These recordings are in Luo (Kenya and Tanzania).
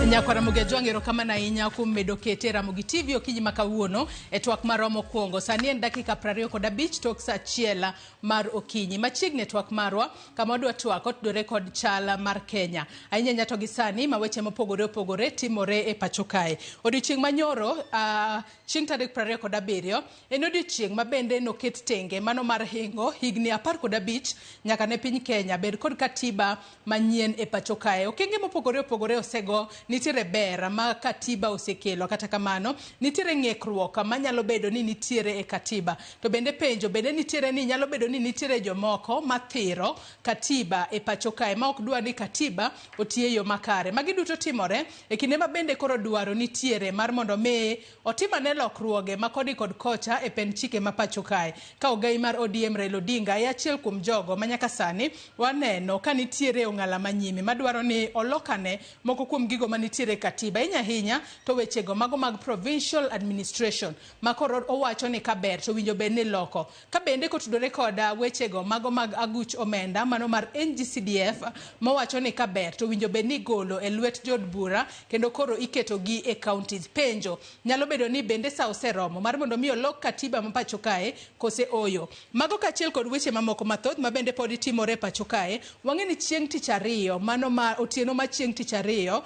Nyakwara Ramogi Ajwang' erokamano ahinya kuom medo kete e Ramogi TV okinyi ma kawuono e twak marwa mokwongo. Sani en dakika 25 tok saa achiel mar okinyi. Machiegni e twak marwa kama wadwa twak otudore kod chal mar Kenya. Ahinya ahinya to gi sani ma weche mopogore opogore timore e pacho kae. Odiochieng' manyoro uh, chieng' tarik 27 en odiochieng' ma bende noket tenge mano mar hingo higni 15 nyaka ne piny Kenya bed kod katiba manyien e pacho kae. Okenge mopogore opogore osego, nitiere ber ma katiba osekelo, kata kamano nitiere ng'ekruok manyalo bedo ni nitiere e katiba. To bende penjo bende nitiere ni nyalo bedo ni nitiere jomoko mathiro katiba e pacho kae ma ok dwa ni katiba oti e yo makare. Magi duto timore e kinde ma bende koro dwaro nitiere mar mondo mi otim ane lokruoge ma koni kod kocha e pend chike ma pacho kae. Ka ogai mar ODM Raila Odinga e achiel kuom jogo ma nyaka sani waneno ka nitiere e ong'ala ma nyime madwaro ni olok ane moko kuom gigo ma nitiere e katiba ahinya ahinya to wechego mago mag provincial administration ma koro owacho ni kaber to owinjo bed ni iloko. Ka bende kotudore kod wechego mago mag aguch omenda mano mar NGCDF mowacho ni kaber to owinjo bed ni igolo e lwet jood bura kendo koro iketogi e counties. Penjo nyalo bedo ni bende saa oseromo mar mondo mi olok katiba ma pacho kae kose ooyo. Mago kaachiel kod weche mamoko mathoth ma bende podi timore e pacho kae. Wang'e ni chieng' tich ariyo mano ma otieno ma chieng' tich ariyo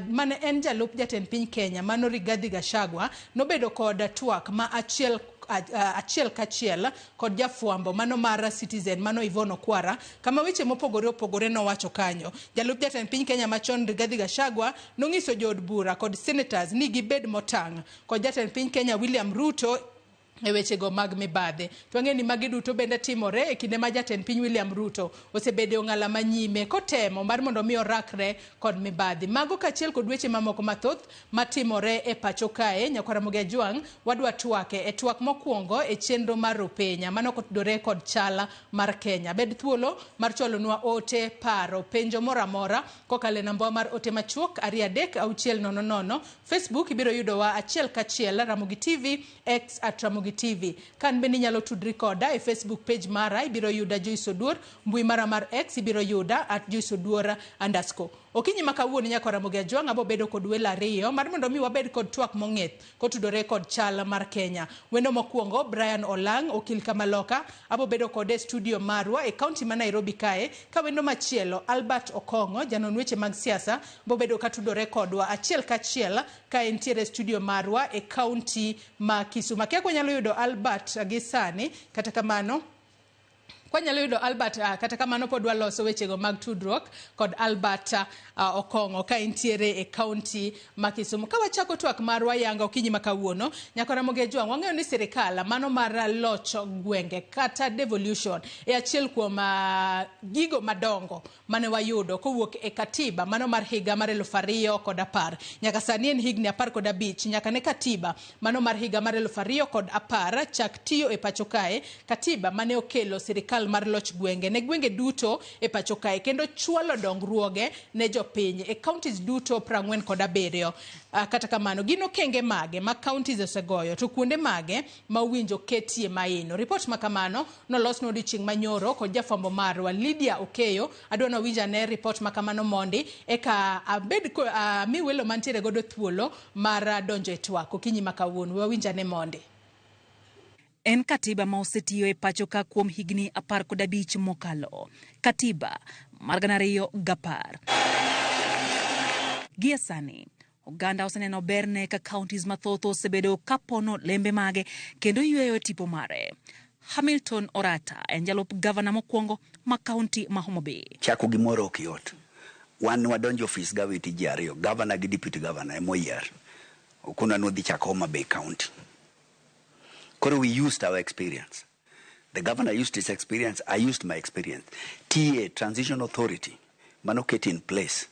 mane en jalup jatend piny Kenya mano Rigathi Gachagua nobedo kod twak ma achiel achiel kachiel kod jafwambo mano mar Citizen mano Yvonne Okwara kama weche mopogore opogore nowacho kanyo. Jalup jatend piny Kenya machon Rigathi Gachagua nonyiso jood bura kod senators ni gibed motang' kod jatend piny Kenya William Ruto e wechego mag mibadhi. To wang'eyo ni magi duto bende timore e kinde ma jatend piny William Ruto osebedo e ong'ala manyime kotemo mar mondo mi orakre kod mibadhi. Mago kaachiel kod weche mamoko mathoth matimore e pacho kae, Nyakwar Ramogi Ajwang' wadwa twake e twak mokwongo e chenro mar Rupenya mano kotudore kod chal mar Kenya. Bed thuolo mar chwalonwa ote, paro, penjo moro amora kokalo e nambawa mar ote machuok 23600. Facebook ibiro yudowa achiel kachiel Ramogi TV, X at Ramogi TV. Ka an bende inyalo tudri koda e Facebook page mara ibiro yuda Joyce Oduor, mbui mara mar X ibiro yuda at Joyce Oduor underscore. Okinyi ma kawuono Nyakwar Ramogi Ajwang' abo bedo kod welo ariyo mar mondo mi wabed kod twak mong'ith kotudore kod chal mar Kenya. Wendo mokwongo Brian Olang' okil Kamaloka abo bedo kode e studio marwa e kaunti ma Nairobi kae ka wendo machielo Albert Okong'o janon weche mag siasa bo bedo katudore kodwa achiel kachiel ka entiere e studio marwa e kaunti ma Kisumu. Akia kwanyalo yudo Albert gi sani, kata kamano kwanyalo yudo Albert kata kamano pod waloso wechego mag tudruok kod Albert Okong'o ka entiere e kaunti ma Kisumu. Ka wachako twak marwa yanga okinyi ma kawuono, Nyakwa Ramogi Ajwang' wang'eyo ni sirikal mano mar loch gwenge kata devolution e achiel kuom gigo madongo mane wayudo kowuok e katiba mano mar higa mar 2010. Nyaka sani en higni 15 nyaka ne katiba mano mar higa mar 2010 chak tiyo e pacho kae, katiba mane okelo sirikal mar loch gwenge ne gwenge duto e pacho kae kendo chwalo dongruoge ne jopiny e counties duto 47. Kata kamano, gin okenge mage ma counties osegoyo to kuonde mage ma owinjo ketie maino? Ripot ma kamano nolosnwa odiochieng' manyoro kod jafwambo marwa Lydia Okeyo. Adwa ni wawinj ane ripot ma kamano mondi eka abed ami welo mantiere godo thuolo mar donjo e twak okinyi ma kawuono. We wawinj ane mondi. En katiba ma osetiyo e pacho ka kuom higni 15 mokalo. Katiba mar 2010. Gie sani, oganda oseneno berne ka counties mathoth osebedo ka pono lembe mage kendo yweyo e tipo mare. Hamilton Orata en jalup gavana mokwongo ma kaunti ma Homa Bay. Chako gimoro ok yot. Wan wadonjo ofis gawiti ji ariyo, gavana gi deputy governor ema oyier. Okonwa ni wadhi chako Homa Bay County. Koro we used our experience. The governor used his experience, I used my experience. TA, Transition Authority, manoket in place,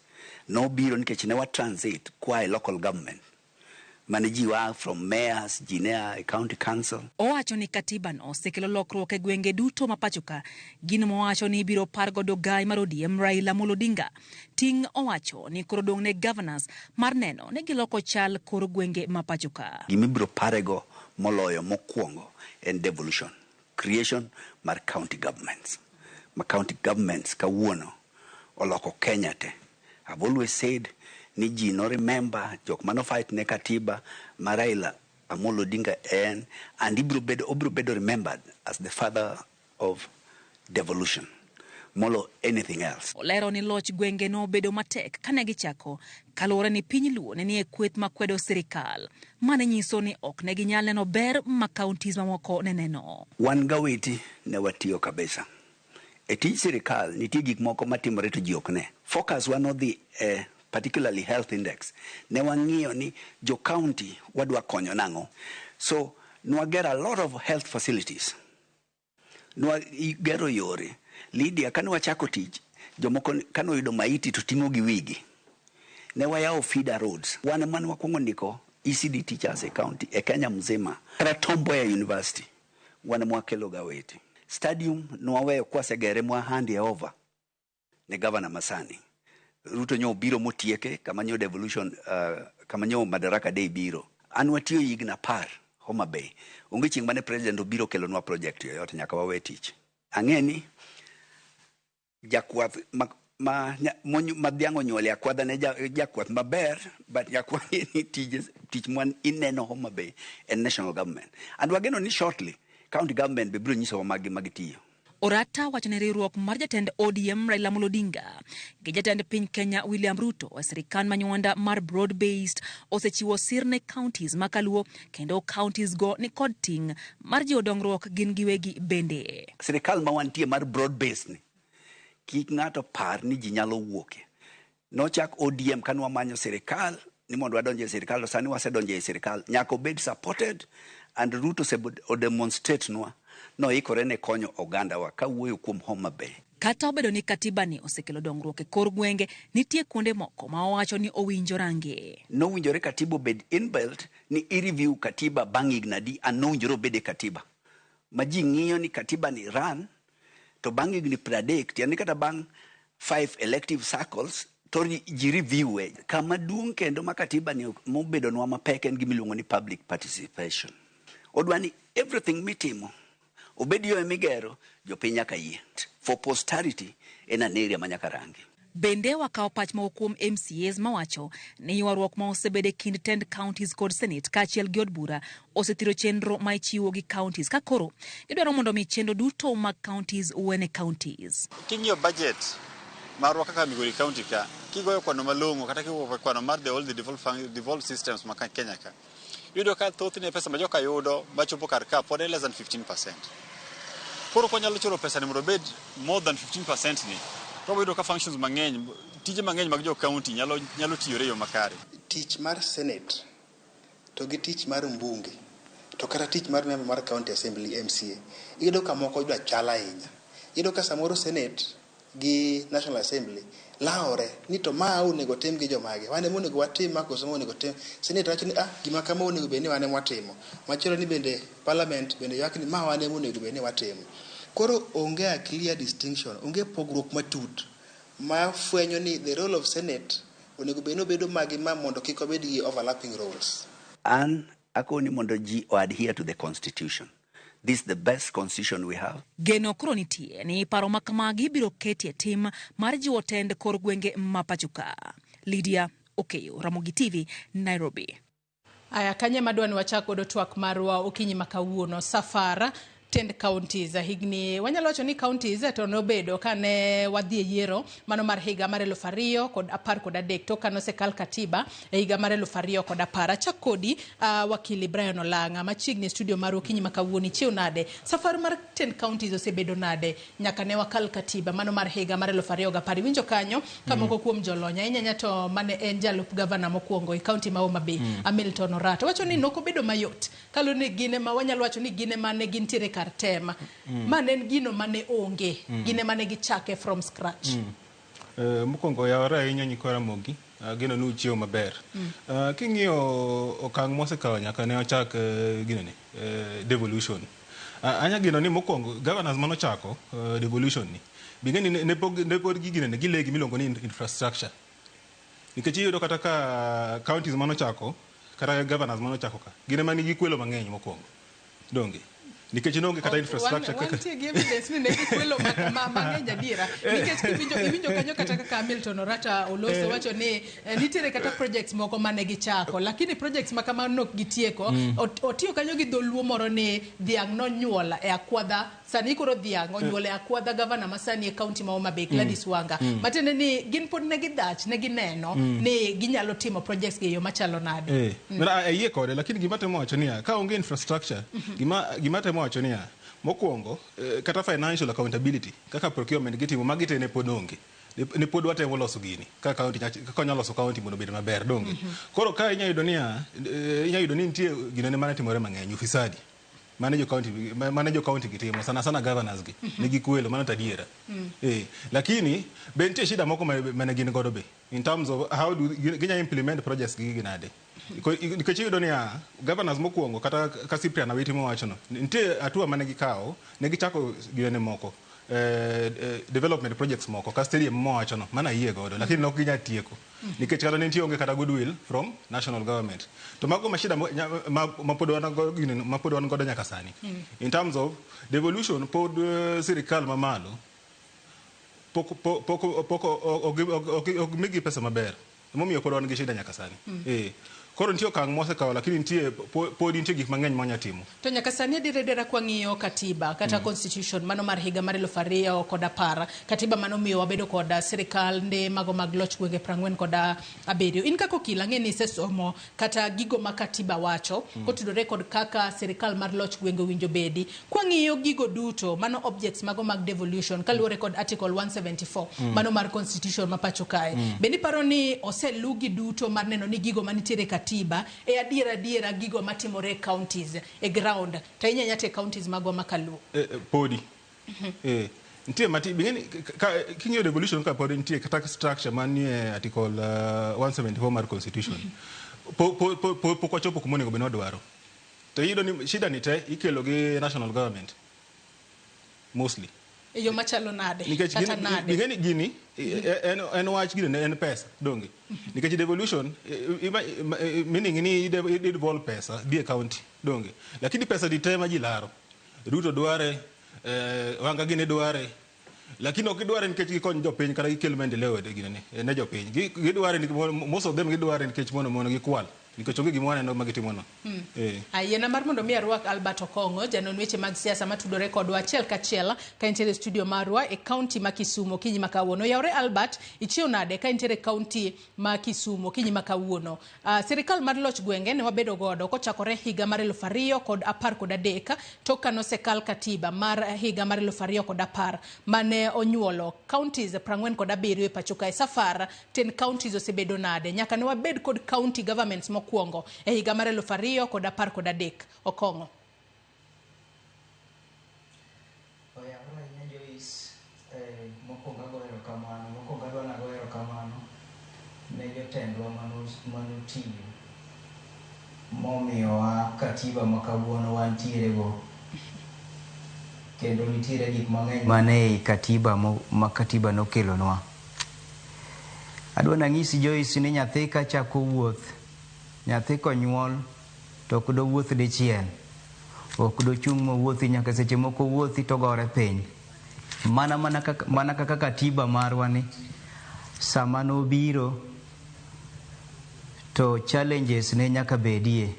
nobiro nikech ne wa transit koa e local government mane ji wa from mayors, ji ne a e county council. Owacho ni katiba no osekelo lokruok e gwenge duto ma pachoka, gino mowacho ni ibiro par godo gai mar ODM Raila Amolo Odinga. Ting' owacho ni koro dong' ne governors mar neno ni giloko chal kor gwenge ma pachoka. Gima ibiro parego moloyo mokwongo en devolution, creation mar county governments. Ma county governments kawuono oloko Kenya te. I've always said ni ji no remember jok mano fight ne katiba ma Raila Amolo Odinga en, and ibiro bedo, obiro bedo remembered as the father of devolution molo anything else. Olero ni loch gwenge nobedo matek kane gichako kaluwore ni piny Luo ne nie kweth makwedo sirikal. Mane nyiso ni ok ne ginyal neno ber ma counties mamoko ne neno. Wan gawiti ne watiyo kabisa. E tij sirikal nitie gik moko matimore to ji ok ne. Focus wa nodhi e particularly health index. Ne wang'iyo ni jo county wadwa konyo nang'o. So nwagero a lot of health facilities. Nwagero yore. Lydia, kane wachako tich, jomoko kane oyudo maiti to ting'o gi wigi. Ne wayawo feeder roads. Wan ema ne wakwongo ndiko ECD teachers e county, e Kenya mzima. Kata Tom Mboya University, wan ema wakelo gawete. Stadium nwaweyo kwasegere mwa hand over ne governor masani. Ruto nyo obiro motieke kama nyo devolution, kama nyo Madaraka Day biro. An watiyo higni 10 Homa Bay. Onge chieng' mane president obiro kelonwa project yoyote nyaka wawe tich. Ang'e ni jakwath ma dhiang' onyuole akwadha ne jakwath maber, but jakwath ni tich mwan ineno Homa Bay en national government. And wageno ni shortly county government be biro nyisowa magi magitiyo. Orata wacho ni riwruok mar jatend ODM Raila Amolo Odinga gi jatend piny Kenya William Ruto e sirikal manywanda mar broad based osechiwo sir ne counties ma kaluo kendo counties go ni kod ting' mar jiwo dongruok gin giwegi bende. Sirikal ma wantie mar broad based ni kik ng'ato par ni ji nyalo wuoke. Nochak ODM kane wamanyo sirikal ni mondo wadonje e sirikal, to sani wasedonjo e sirikal. Nyaka obed supported, and Ruto osedemonstrate nwa noikore ne konyo ogandawa kawuoyo kuom Homa Bay. Kata obedo ni katiba ni osekelo dongruok e kor gwenge, nitie kuonde moko ma owacho ni owinjo range. Nowinjore katiba obed inbuilt ni i-review katiba bang' higni adi, and nowinjore obed e katiba. Ma ji ng'iyo ni katiba ni run, to bang' higni 30, tiende ni kata bang' 5 elective cycles, to ji review e. Kama duong' kendo ma katiba ni mobedonwa mapek en gima iluongo ni public participation. Odwa ni everything mitimo, obed yo migero, jopiny nyaka yie. For posterity, en an area ma nyaka rangi. Bende wakawo pach moko kuom MCAs mawacho ni ywaruok ma osebedo e kind tend counties kod Senate kaachiel gi od bura osethiro chenro ma ichiwo gi counties ka koro gidwaro mondo mi chenro duto mag counties wene counties. King'iyo budget marwa kaka Migori County ka, kigoyo kwano malong'o kata kigoyo kwano mar the all the devolved systems ma Kenya ka, iyudo ka thothne pesa ma joka yudo machopo kar ka pod en less than 15%. Koro kwanyalo chulo pesa ni mondo obed more than 15% ni, to wayudo ka functions mang'eny, tije mang'eny mag jo county nyalo tiyore e yo makare. Tich mar Senate to gi tich mar mbunge to kata tich mar member mar County Assembly MCA, iyudo ka moko dwa chal ahinya. Iyudo ka samoro Senate gi National Assembly lawore ni to ma onego tim gi jomage, wan ema onego watim ma koso ma onego tim. Senate wacho ni gima kama onego bed ni wan ema watimo. Machielo ni bende Parliament bende ywak ni ma wan ema onego bed ni watimo. Koro onge a clear distinction, onge pogruok matut ma fwenyo ni the role of Senate onego bed ni obedo magi ma mondo kik wabed gi overlapping roles. An akoni mondo ji o adhere to the constitution. This is the best constitution we have. Geno koro nitie ni paro ma kamagi biro keti e tim mar jiwo tend kor gwenge ma pacho ka. Lydia Okeyo, Ramogi TV, Nairobi. Aya, kanye madwa ni wachak godo twak marwa okinyi ma kawuono. Safar tend counties higni wanyalo wacho ni counties to nobedo kane wadhi e yiero mano mar higa mar 2013 to kane osekal katiba e higa mar 2010. Achak kodi wakili Brian Olanga machiegni e studio mar okinyi ma kawuono. Ichiew nade? Safar mar tend counties osebedo nade nyaka ne wakal katiba mano mar higa mar 2010? Iwinjo kanyo ka moko kuom jolony ahinya to mane en jalup gavana mokwongo e county ma Homa Bay, Hamilton Orata, wacho ni nokobedo mayot kaluwore ni gin ema wanyalo wacho ni gin ema ne gintiere kar tema. Ma ne en gino mane onge, gin ema ne gichake from scratch. Mokwongo yawore ahinya nyikwa Ramogi, ageno ni uchiewo maber. King'iyo okang' mosekawo nyaka ne ochak ginene, devolution. Anya geno ni mokwongo governors manochako devolution ni, bing'e ni ne pod giginene gile gimiluongo ni infrastructure. Nikech iyudo kata ka counties manochako, kata governors manochako ka, gin ema nigi kwelo mang'eny mokwongo. Donge? Nikech noonge kata infrastructure kaka Wantie gi evidence ni ne gikwelo mang'eny adiera, nikech kiwinjo, iwinjo kanyo kata kaka Hamilton Orata oloso wacho ni nitiere kata projects moko mane gichako, lakini projects ma kamano nok gitieko. Otiyo kanyo gi dholuo moro ni dhiang' nonyuol e akwadha. Sani koro dhiang' onyuol e akwadha gavana masani e kaunti ma Homa Bay, Gladys Wanga, matiende ni gin pod ne gidhach, ne gineno ni ginyalo timo projects gi e yo machalo nade. Ayie kode, lakini gima temo wacho niya, ka onge infrastructure, gima temo wacho niya, mokwongo kata financial accountability kaka procurement gitimo magi te ne pod onge. Ne pod watemo loso gini kaka county kaka wanyalo loso county mondo obed maber, donge? Koro ka inya yudo niya, inya yudo ni nitie ginene mane timore mang'eny, ufisadi mane jo county gitimo, sana sana governors gi nigi kwelo. Mano to adiera. Lakini be nitie shida moko mane gin godo be in terms of how do ginya implement projects gi nade. Nikech iyudo niya, governors mokwongo kata ka Cyprian Awiti mowachono, nitie hatua mane gikawo, ne gichako ginene moko, development projects moko ka stadium mowachono, mano ayie godo, lakini ok ginyal tieko nikech kata ne nitie onge kata goodwill from national government. To mago ma shida ma pod wan godo nyaka sani in terms of devolution. Pod sirikal mamalo pok ok migi pesa maber, emomiyo pod wan gi shida nyaka sani. Koro nitie okang' mosekawo, lakini nitie pod nitie gik mang'eny ma wanya timo. To nyaka sani adier kwang'iyo katiba kata constitution mano mar higa mar 2010, katiba mano miyo wabedo kod sirikal nde mago mag loch gwenge 47. In kaka okil, ang'e ni isesomo kata gigo ma katiba wacho kotudore kod kaka sirikal mar loch gwenge owinjo bedi. Kwang'iyo gigo duto, mano objects mago mag devolution kaluwore kod article 174 mano mar constitution ma pacho kae, bende iparo ni oselugi duto mar neno ni gigo manitiere e katiba e adiera adiera gigo matimore e counties e ground, to ahinya ahinya to e counties magwa ma kaluo? Podi nitie mati bing'eni king'iyo devolution ka pod nitie kata structure manie article 174 mar constitution, pok wachopo kuma onego bed ni wadwaro. To iyudo ni shida ni te ikelo gi national government mostly. E yo machalo nade? Nikech kata nade? Ing'eni gini en wach gini en pesa, donge? Nikech devolution meaning ni i devolve pesa dhi e county, donge? Lakini pesa di te ma ji laro, Ruto dware, Wanga gini dware, lakini ok gidware nikech gikony jopiny kata gikel maendeleo e ginene ne jopiny. Gidware most of them gidware nikech mondo gikwal, nikech onge gima waneno ma gitimono. Ayiena mar mondo mi arwak Albert Okong'o, janon weche mag siasa matudore kodwa achiel kachiel ka entiere e studio marwa e kaunti ma Kisumu okinyi ma kawuono. Yaure Albert, ichiew nade ka entiere e kaunti ma Kisumu okinyi ma kawuono? Sirikal mar loch gwenge ne wabedo godo kochakore higa mar 2013, tok ka nosekal katiba mar higa mar 2010 mane onyuolo counties 47 e pacho kae. Safar 10 counties osebedo nade nyaka ne wabed kod county governments mokwongo e higa mar 2013, Okong'o? Oyawore ahinya, Joyce. Mokwongo agoyo erokamano. Mokwongo adwa nago erokamano ne jotendwa manotiyo momiyowa katiba ma kawuono wantiere go. Kendo nitiere gik mang'eny mane ei katiba ma katiba nokelonwa. Adwa nang'isi, Joyce, ni nyathi kachako wuoth, nyathi konyuol to ok dowuoth dichiel. Ok dochung' mowuothi, nyaka seche moko owuothi to gore piny. Mana kaka katiba marwa ni sama nobiro to challenges ne nyaka bedie.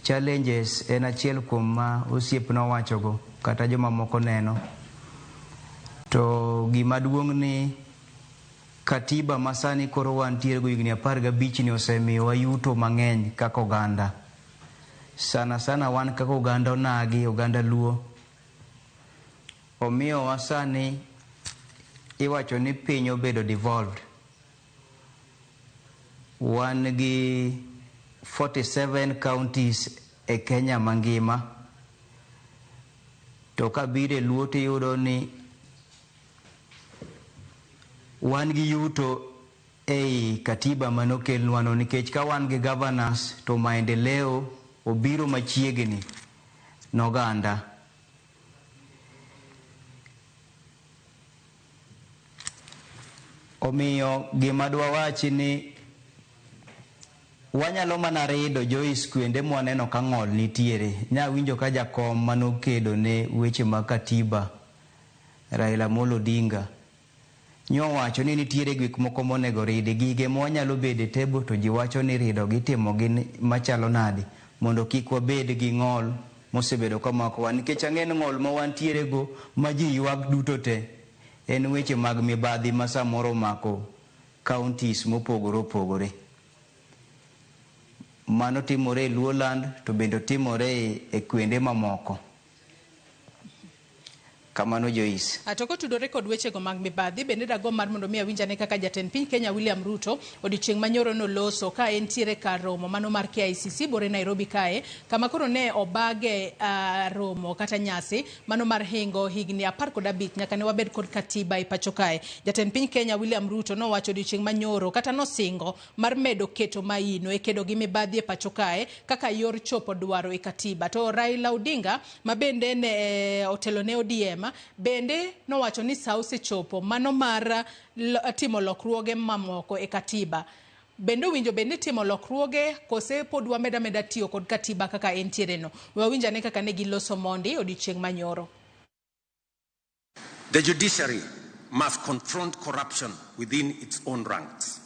Challenges en achiel kuom ma osiepna owachogo kata jomamoko neno. To gima duong' ni katiba masani koro wantiere go higni 15 ni osemiyowa yuto mang'eny kaka oganda. Sana sana wan kaka oganda onagi, oganda luo. Omiyowa sani iwacho ni piny obedo devolved. Wan gi 47 counties e Kenya mangima. To kabiro e luo tiyudo ni wan gi yuto ei katiba manokelnwa no, nikech ka wan gi governors to maendeleo obiro machiegni noganda. Omiyo gima dwawachi ni Wanyalo mana rido Joyce kuonde mwaneno ka ng'ol nitiere. Nyawinjo ka jakom manokedo ne weche mag katiba Raila Amolo Odinga nyowacho ni nitiere gik moko monego ridi. Gige mwanyalo bedo e table to ji wacho ni rido gi itimo gi machalo nade mondo kik wabed gi ng'ol mosebedo kamakowa. Nikech ang'e ni ng'ol ma wantiere go ma ji ywak duto te en weche mag mibadhi ma samoro omako counties mopogore opogore. Mano timore e Luoland to bende timore e kuonde mamoko. Kamano Joyce. To kotudore kod wechego mag mibadhi, bende dagomb mar mondo mi awinj ane kaka jatend piny Kenya William Ruto odiochieng' manyoro noloso ka entiere kar romo mano mar KICC bore Nairobi kae, kama koro ne obage romo kata nyasi mano mar hingo higni 15 nyaka ne wabed kod katiba e pacho kae. Jatend piny Kenya William Ruto nowacho odiochieng' manyoro kata nosingo mar medo keto maino e kedo gi mibadhi e pacho kae kaka yor chopo dwaro e katiba. To Raila Odinga ma bende ne otelo ne ODM bende nowacho ni sa osechopo mano mar timo lokruoge mamoko e katiba. Bende owinjo bed ni timo lokruoge kose pod wamedo ameda tiyo kod katiba kaka entiere no. We wawinj ane kaka ne giloso mondi odiochieng' manyoro. The judiciary must confront corruption within its own ranks.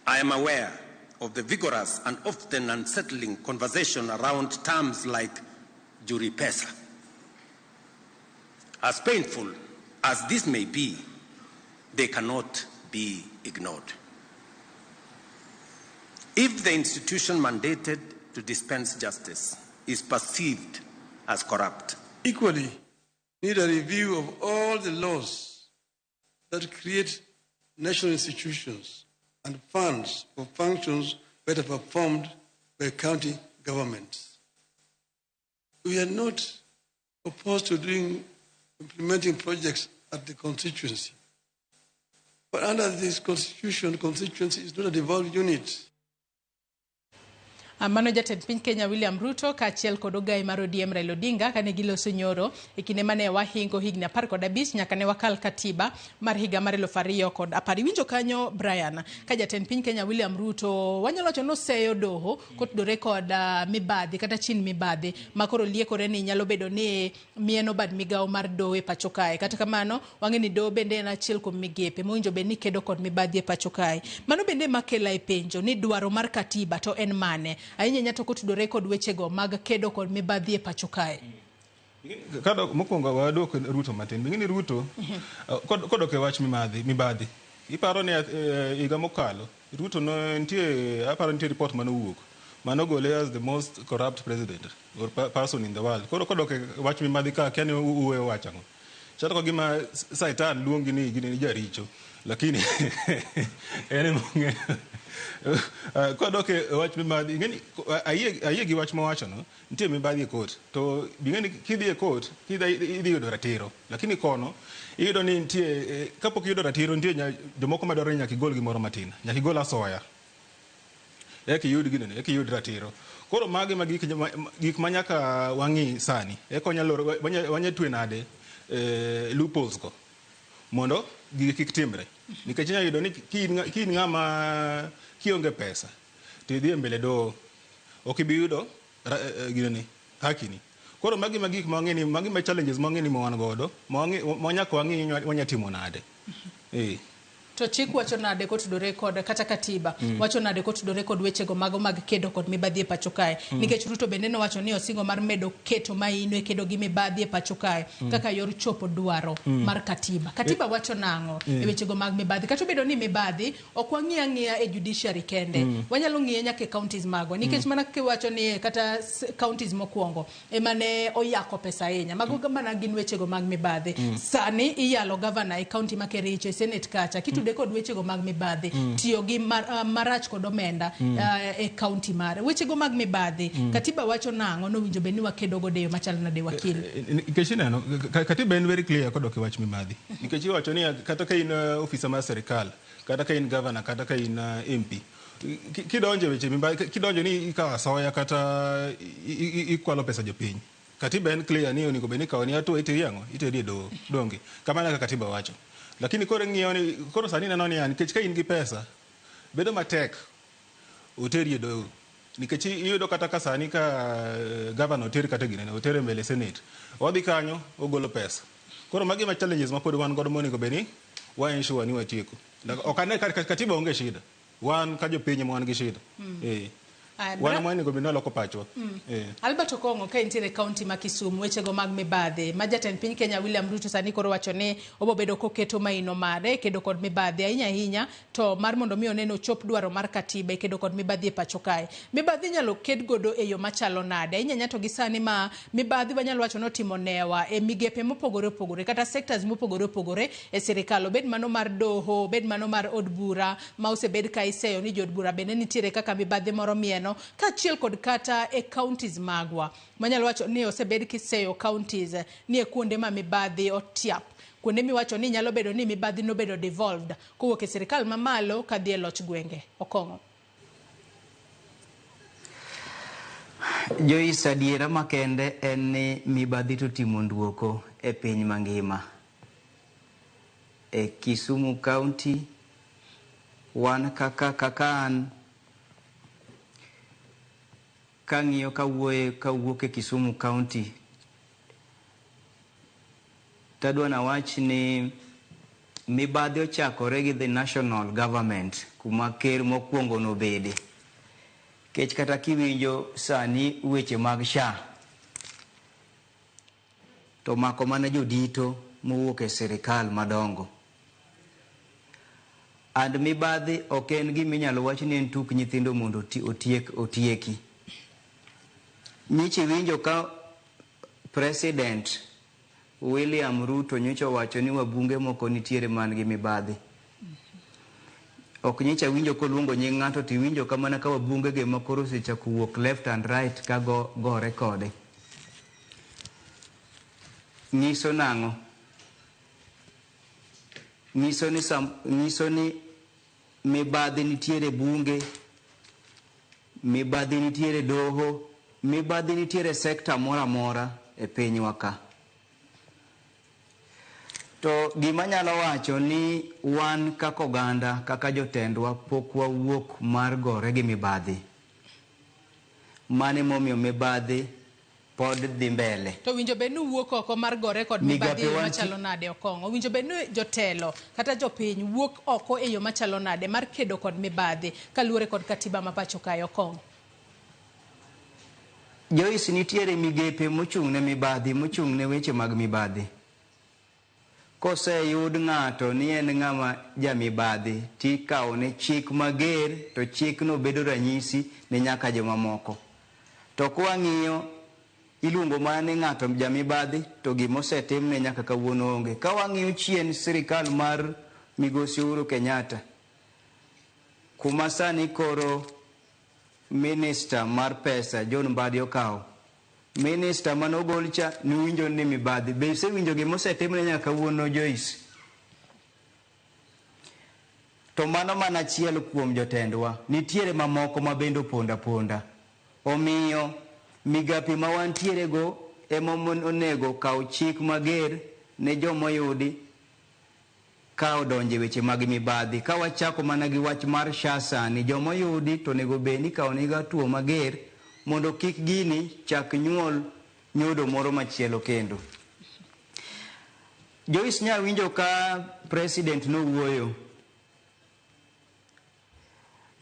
I am aware of the vigorous and often unsettling conversation around terms like juripesa. As painful as this may be, they cannot be ignored. If the institution mandated to dispense justice is perceived as corrupt, equally need a review of all the laws that create national institutions and funds for functions better performed by county governments. We are not opposed to implementing projects at the constituency. But under this constitution, constituency is not a devolved unit. Mano jatend piny Kenya William Ruto kaachiel kod ogai mar ODM Raila Odinga kane giloso nyoro e kinde mane wahingo higni 15 nyaka ne wakal katiba mar higa mar 2010. Iwinjo kanyo Brian ka jatend piny Kenya William Ruto wanyalo wacho noseyo doho kotudore kod mibadhi kata chin mibadhi ma koro liekore ni nyalo bedo ni mieno bad migawo mar doho e pacho kae. Kata kamano wang'e ni doho bende en achiel kuom migepe mowinjo bed ni kedo kod mibadhi e pacho kae. Mano bende makela e penjo ni dwaro mar katiba to en mane? Ahinya ahinya to kotudore kod wechego mag kedo kod mibadhi e pacho kae. Kadok mokwongo wadwok Ruto matin. Ing'e ni Ruto kodok e wach mibadhi iparo ni higa mokalo Ruto no nitie, aparo nitie report manowuok manogole as the most corrupt president or person in the world. Koro kodok e wach mibadhi ka akia ni uwe wach ang'o. Chalo ka gima Satan luongi ni gini ni jaricho, lakini en ema ong'eyo. Kodok e wach mibadhi, ing'e ni ayie gi wach mowacho no, nitie mibadhi e court. To ing'e ni kidhi e court, idhi yudo ratiro. Lakini kono, iyudo ni nitie, kapok iyudo ratiro, nitie jomoko madwaro ni nyaka igol gimoro matin. Nyaka igol asoya. Eka iyud ginene, eka iyud ratiro. Koro magi ma gik ma nyaka wang'i sani. Eka wanya twe nade loopholes go mondo gigi kik timre. Nikech inyalo yudo ni ki in ng'ama kionge pesa to idhi e mbele doho ok ibi yudo ginene haki ni. Koro magi ma gik ma wang'e ni magi ma challenges ma wang'e ni ma wan godo ma nyaka wang'i wanya timo nade. To chik wacho nade kotudore kod kata katiba wacho nade kotudore kod wechego mago mag kedo kod mibadhi e pacho kae. Nikech Ruto bende nowacho ni osingo mar medo keto maino e kedo gi mibadhi e pacho kae kaka yor chopo dwaro mar katiba. Katiba wacho nang'o e wechego mag mibadhi? Kata obedo ni mibadhi ok wang'i ang'iya e judiciary kende, wanyalo ng'iye nyaka e counties magwa. Nikech mana kiwacho ni kata counties mokwongo ema ne oyako pesa ahinya, mago mana gin wechego mag mibadhi. Sani iyalo governor e county ma Kericho e senate kacha kitude kod wechego mag mibadhi, tiyo gi marach kod omenda e county mare. Wechego mag mibadhi, katiba wacho nang'o nowinjo bed ni wakedo godo e yo machalo nade wakil? Nikech ineno, katiba en very clear kodok e wach mibadhi. Nikech iwacho ni kata ka in ofisa mar sirikal, kata ka in governor, kata ka in MP, kidonjo e weche mibadhi, kidonjo ni ikawo asoya kata ikwalo pesa jopiny. Katiba en clear ni onego bed ni ikawo ni hatua iteri ang'o? Iteri e doho. Donge? Kamano kaka katiba wacho. Lakini koro ing'iyo ni koro sani ineno niya, nikech ka in gi pesa bedo matek oteri e doho. Nikech iyudo kata ka sani ka gavana oter kata ginene, oter e mbele senate. Odhi kanyo, ogolo pesa. Koro magi ma challenges ma pod wan godo monego bed ni wa ensure ni watieko. Ok ane ka katiba onge shida. Wan ka jopiny ema wan gi shida. Wan ema onego bed ni waloko pachwa. Albert Okong'o, ka intiere e kaunti ma Kisumu, wechego mag mibadhi ma jatend piny Kenya William Ruto sani koro wacho ni obo bedo koketo maino mare e kedo kod mibadhi ahinya ahinya to mar mondo mi one ni ochop dwaro mar katiba e kedo kod mibadhi e pacho kae. Mibadhi inyalo ked godo e yo machalo nade? Ahinya ahinya to gi sani ma mibadhi wanyalo wacho ni otimo newa e migepe mopogore opogore kata sectors mopogore opogore e sirikal, obed mano mar doho, obed mano mar od bura ma osebed ka iseyo ni jood bura bende nitiere kaka mibadhi moro mieno, kaachiel kod kata e counties magwa manyalo wacho ni osebed kiseyo counties ni e kuonde ma mibadhi otiap, kuonde miwacho ni nyalo bedo ni mibadhi nobedo devolved kowuok e sirikal mamalo kadhi e loch gwenge. Okong'o. Joyce, adiera makende en ni mibadhi to timo nduoko e piny mangima. E Kisumu County, wan kaka kaka an kang'iyo kawuoye kawuok e Kisumu County, tadwa nawach ni mibadhi ochakore gi the national government kuma ker mokwongo nobede. Kech kata kiwinjo sani weche mag SHA, to mako mana jodito mowuok e sirikal madongo. And mibadhi ok en gima inyalo wach ni en tuk nyithindo mondo otieki. Nyicha iwinjo ka President William Ruto nyocha owacho ni wabunge moko nitiere man gi mibadhi. Ok nyicha winjo koluongo nying ng'ato to iwinjo ka mana ka wabunge ge ma koro osechako wuok left and right ka gore kode. Nyiso nang'o? Nyiso ni mibadhi nitiere bunge, mibadhi nitiere doho, mibadhi nitiere sekta moro amora e pinywa ka. To gima anyalo wacho ni wan kaka oganda, kaka jotendwa, pok wawuok mar gore gi mibadhi. Mano emomiyo mibadhi pod dhi mbele. To winjo bed ni wuok oko mar gore kod mibadhi e yo machalo nade, Okong'o? Winjo bed ni jotelo kata jopiny wuok oko e yo machalo nade mar kedo kod mibadhi kaluwore kod katiba ma pacho kae, Okong'o? Joyce, nitiere migepe mochung' ne mibadhi, mochung' ne weche mag mibadhi. Koseyud ng'ato ni en ng'ama jamibadhi, tikawone chik mager, to chikno bedo ranyisi ne nyaka jomamoko. To kwang'iyo, iluongo mana ni ng'ato jamibadhi, to gimosetimne nyaka kawuono onge. Ka wang'iyo chien sirikal mar Migosi Uhuru Kenyatta, kuma sani koro minister mar pesa John Mbadi okawo, minister manogol cha niwinjo ni mibadhi. Be isewinjo gimosetimne nyaka kawuono, Joyce? To mano mana achiel kuom jotendwa. Nitiere mamoko ma bende opondo aponda. Omiyo migape ma wantiere go ema onego kaw chik mager ne jomoyudi ka odonje weche mag mibadhi. Ka wachako mana gi wach mar SHA sani, jomoyudi to onego bed ni ikawo hatua mager mondo kik gini chak nyuol nyodo moro machielo kendo. Joyce, nya winjo ka president nowuoyo,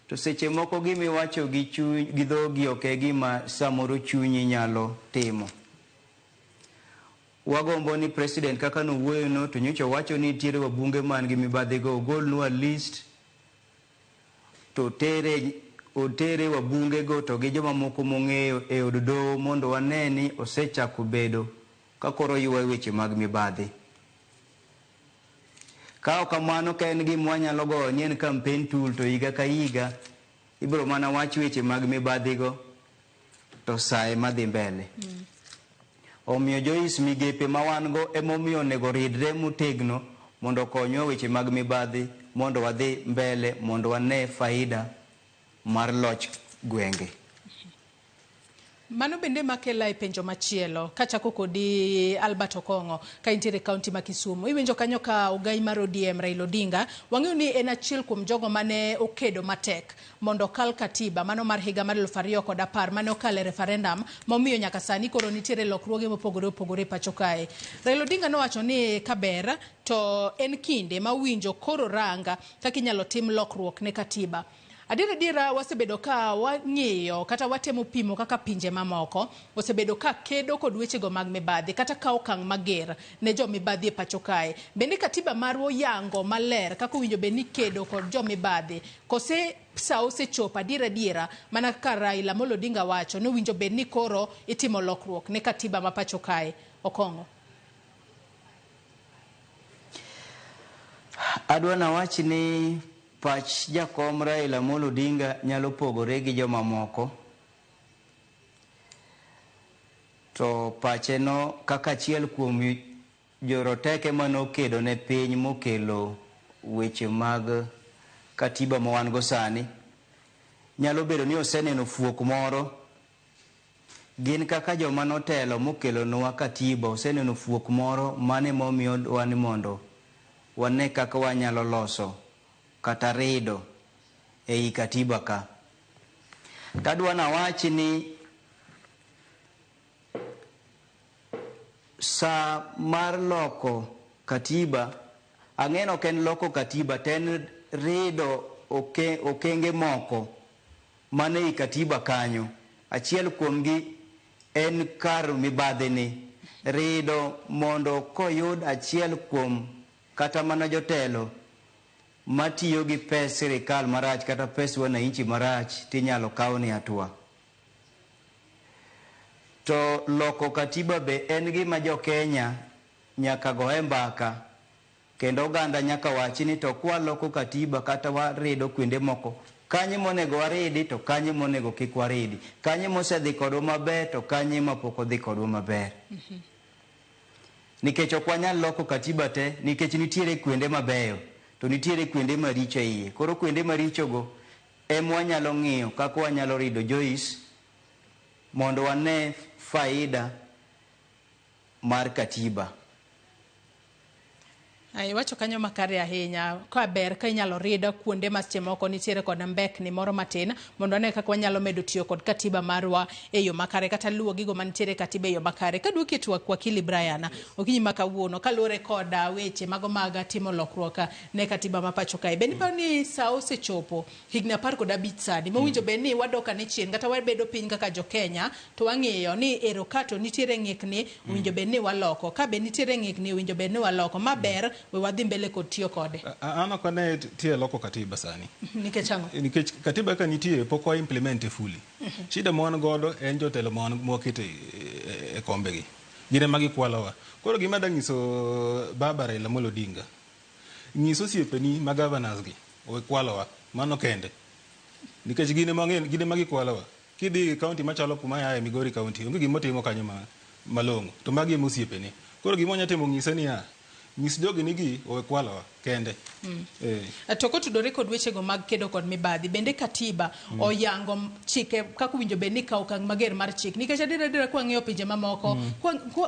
to seche moko gimiwacho gi chuny gi dhogi ok e gima samoro chunyi nyalo timo. Wagombo ni president kaka nowuoyo no to nyocha owacho ni nitiere wabunge man gi mibadhi go, ogolnwa list to otere wabunge go to gi joma moko mong'eyo e od doho mondo wane ni osechako bedo ka koro ywayo weche mag mibadhi. Ka ok kamano, ka en gima wanyalo goyo ni en campaign tool, to higa ka higa ibiro mana wach weche mag mibadhi go to sa ema dhi mbele. Omiyo Joyce, migepe ma wan go emomiyo onego ridre motegno mondo okonywa weche mag mibadhi mondo wadhi mbele mondo wane faida mar loch gwenge. Mano bende makela e penjo machielo kachako kodi Albert Okong'o ka intiere e kaunti ma Kisumu. Iwinjo kanyo ka ogai mar ODM Raila Odinga wang'eyo ni en achiel kuom jogo mane okedo matek mondo okal katiba mano mar higa mar 2010 mane okalo e referendum momiyo nyaka sani koro nitiere lokruoge mopogore opogore e pacho kae. Raila Odinga nowacho ni kaber to en kinde ma winjo koro ranga kaka inyalo tim lokruok ne katiba. Adier adiera wasebedo ka wang'iyo kata watemo pimo kaka pinje mamoko osebedo ka kedo kod wechego mag mibadhi kata kawo okang' mager ne jo mibadhi e pacho kae. Bende katiba marwa oyango maler kaka owinjo bed ni kedo kod jo mibadhi kose sa osechopo adier adiera mana kaka Raila Amolo Odinga wacho ni owinjo bed ni koro itimo lokruok ne katiba ma pacho kae. Okong'o. Adwa nawach ni pach jakom Raila Amolo Odinga nyalo pogore gi jomamoko. To pache no kaka achiel kuom joroteke manokedo ne piny mokelo weche mag katiba ma wan go sani, nyalo bedo ni oseneno fuok moro. Gin kaka joma notelo mokelonwa katiba oseneno fuok moro mane momiyo dwa ni mondo wane kaka wanyalo loso kata rido ei katiba ka. Tadwa nawach ni sa mar loko katiba, ang'e ni ok en loko katiba to en rido okenge moko mane ei katiba kanyo. Achiel kuomgi en kar mibadhi ni, rido mondo koyud achiel kuom kata mana jotelo matiyo gi pes sirikal marach kata pes wananchi marach tinyalo kawni hatua. To loko katiba be en gima jo Kenya nyaka goye mbaka kendo oganda nyaka wachi ni to kwaloko katiba kata warido kuonde moko, kanye monego waridi to kanye monego kik waridi, kanye mosedhi kodwa maber to kanye mapok odhi kodwa maber. Nikech ok wanyal loko katiba te, nikech nitiere kuonde mabeyo to nitiere kuonde maricho e iye. Koro kuonde marichogo ema wanyalo ng'iyo kaka wanyalo rido Joyce mondo wane faida mar katiba. Iwacho kanyo makare ahinya ka ber ka inyalo rid kuonde ma seche moko nitiere kod mbekni moro matin mondo wane kaka wanyalo medo tiyo kod katiba marwa e yo makare kata luwo gigo mantiere e katiba e yo makare. Kaduoki e twak wakili Brian, okinyi ma kawuono kaluwore kod weche mago mag timo lokruok ne katiba ma pacho kae, bende iparo ni sa osechopo higni 15 sani mowinjo bed ni wadok ane chien kata wabedo piny kaka jo Kenya to wang'iyo ni ero ka to nitiere ng'ikni owinjo bed ni waloko, ka be nitiere ng'ikni owinjo bed ni waloko, maber we wadhi mbele kod tiyo kode. An ok ane tie loko katiba sani. Nikech ang'o? Nikech katiba ka nitie pok wa implement fully. Shida ma wan godo en jotelo ma wan mwaketo e kombegi. Gin ema gikwalowa. Koro gima adwa nyiso baba Raila Amolo Odinga, nyis osiepeni ma governors gi owe kwalowa, mano kende. Nikech gin ema gin ema gikwalowa. Kidhi e county machalo kuma aye Migori county, onge gima otimo kanyo malong'o. To magi ema osiepene. Koro gima wanya timo ng'ise niya, nyis jogi ni gi owe kwalowa kende. To kotudore kod wechego mag kedo kod mibadhi, bende katiba oyango chike kaka owinjo bed ni ikawo okang' mager mar chik. Nikech adier adiera kwang'iyo pinje mamoko,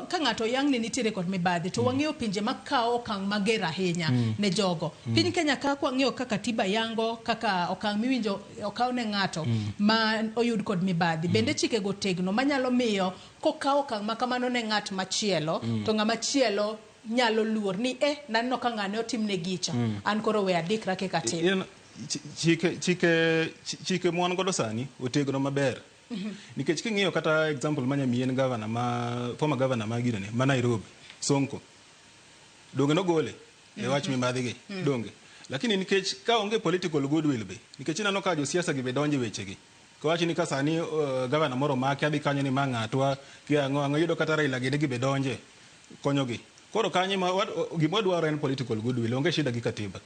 ka ng'ato oyang ni nitiere kod mibadhi, to wang'eyo pinje makawo okang' mager ahinya ne jogo. Piny Kenya ka kwang'iyo ka katiba yango kaka okang' miwinjo okaw ne ng'ato ma oyud kod mibadhi, bende chikego tegno manyalo miyo kokaw okang' ma kamano ne ng'at machielo, to ng'ama chielo nyalo luor ni naneno ka ng'ane otimne gicha, an koro we adikra kik atim. Chike mwan godo sani otegno maber. Nikech king'iyo kata example manya miyi en governor ma former governor ma ginene ma Nairobi, Sonko. Donge nogole e wach mibadhi gi? Donge. Lakini nikech ka onge political goodwill be, nikech ineno ka josiasa gi be donjo e weche gi. Kawach ni ka sani governor moro omaki adhi kanyo ni ma ng'atwa, kia ang'o ang'o, iyudo kata Raila gini gi be donje konyogi. Koro kanyo ma gima wadwaro en political goodwill, onge shida gi katiba.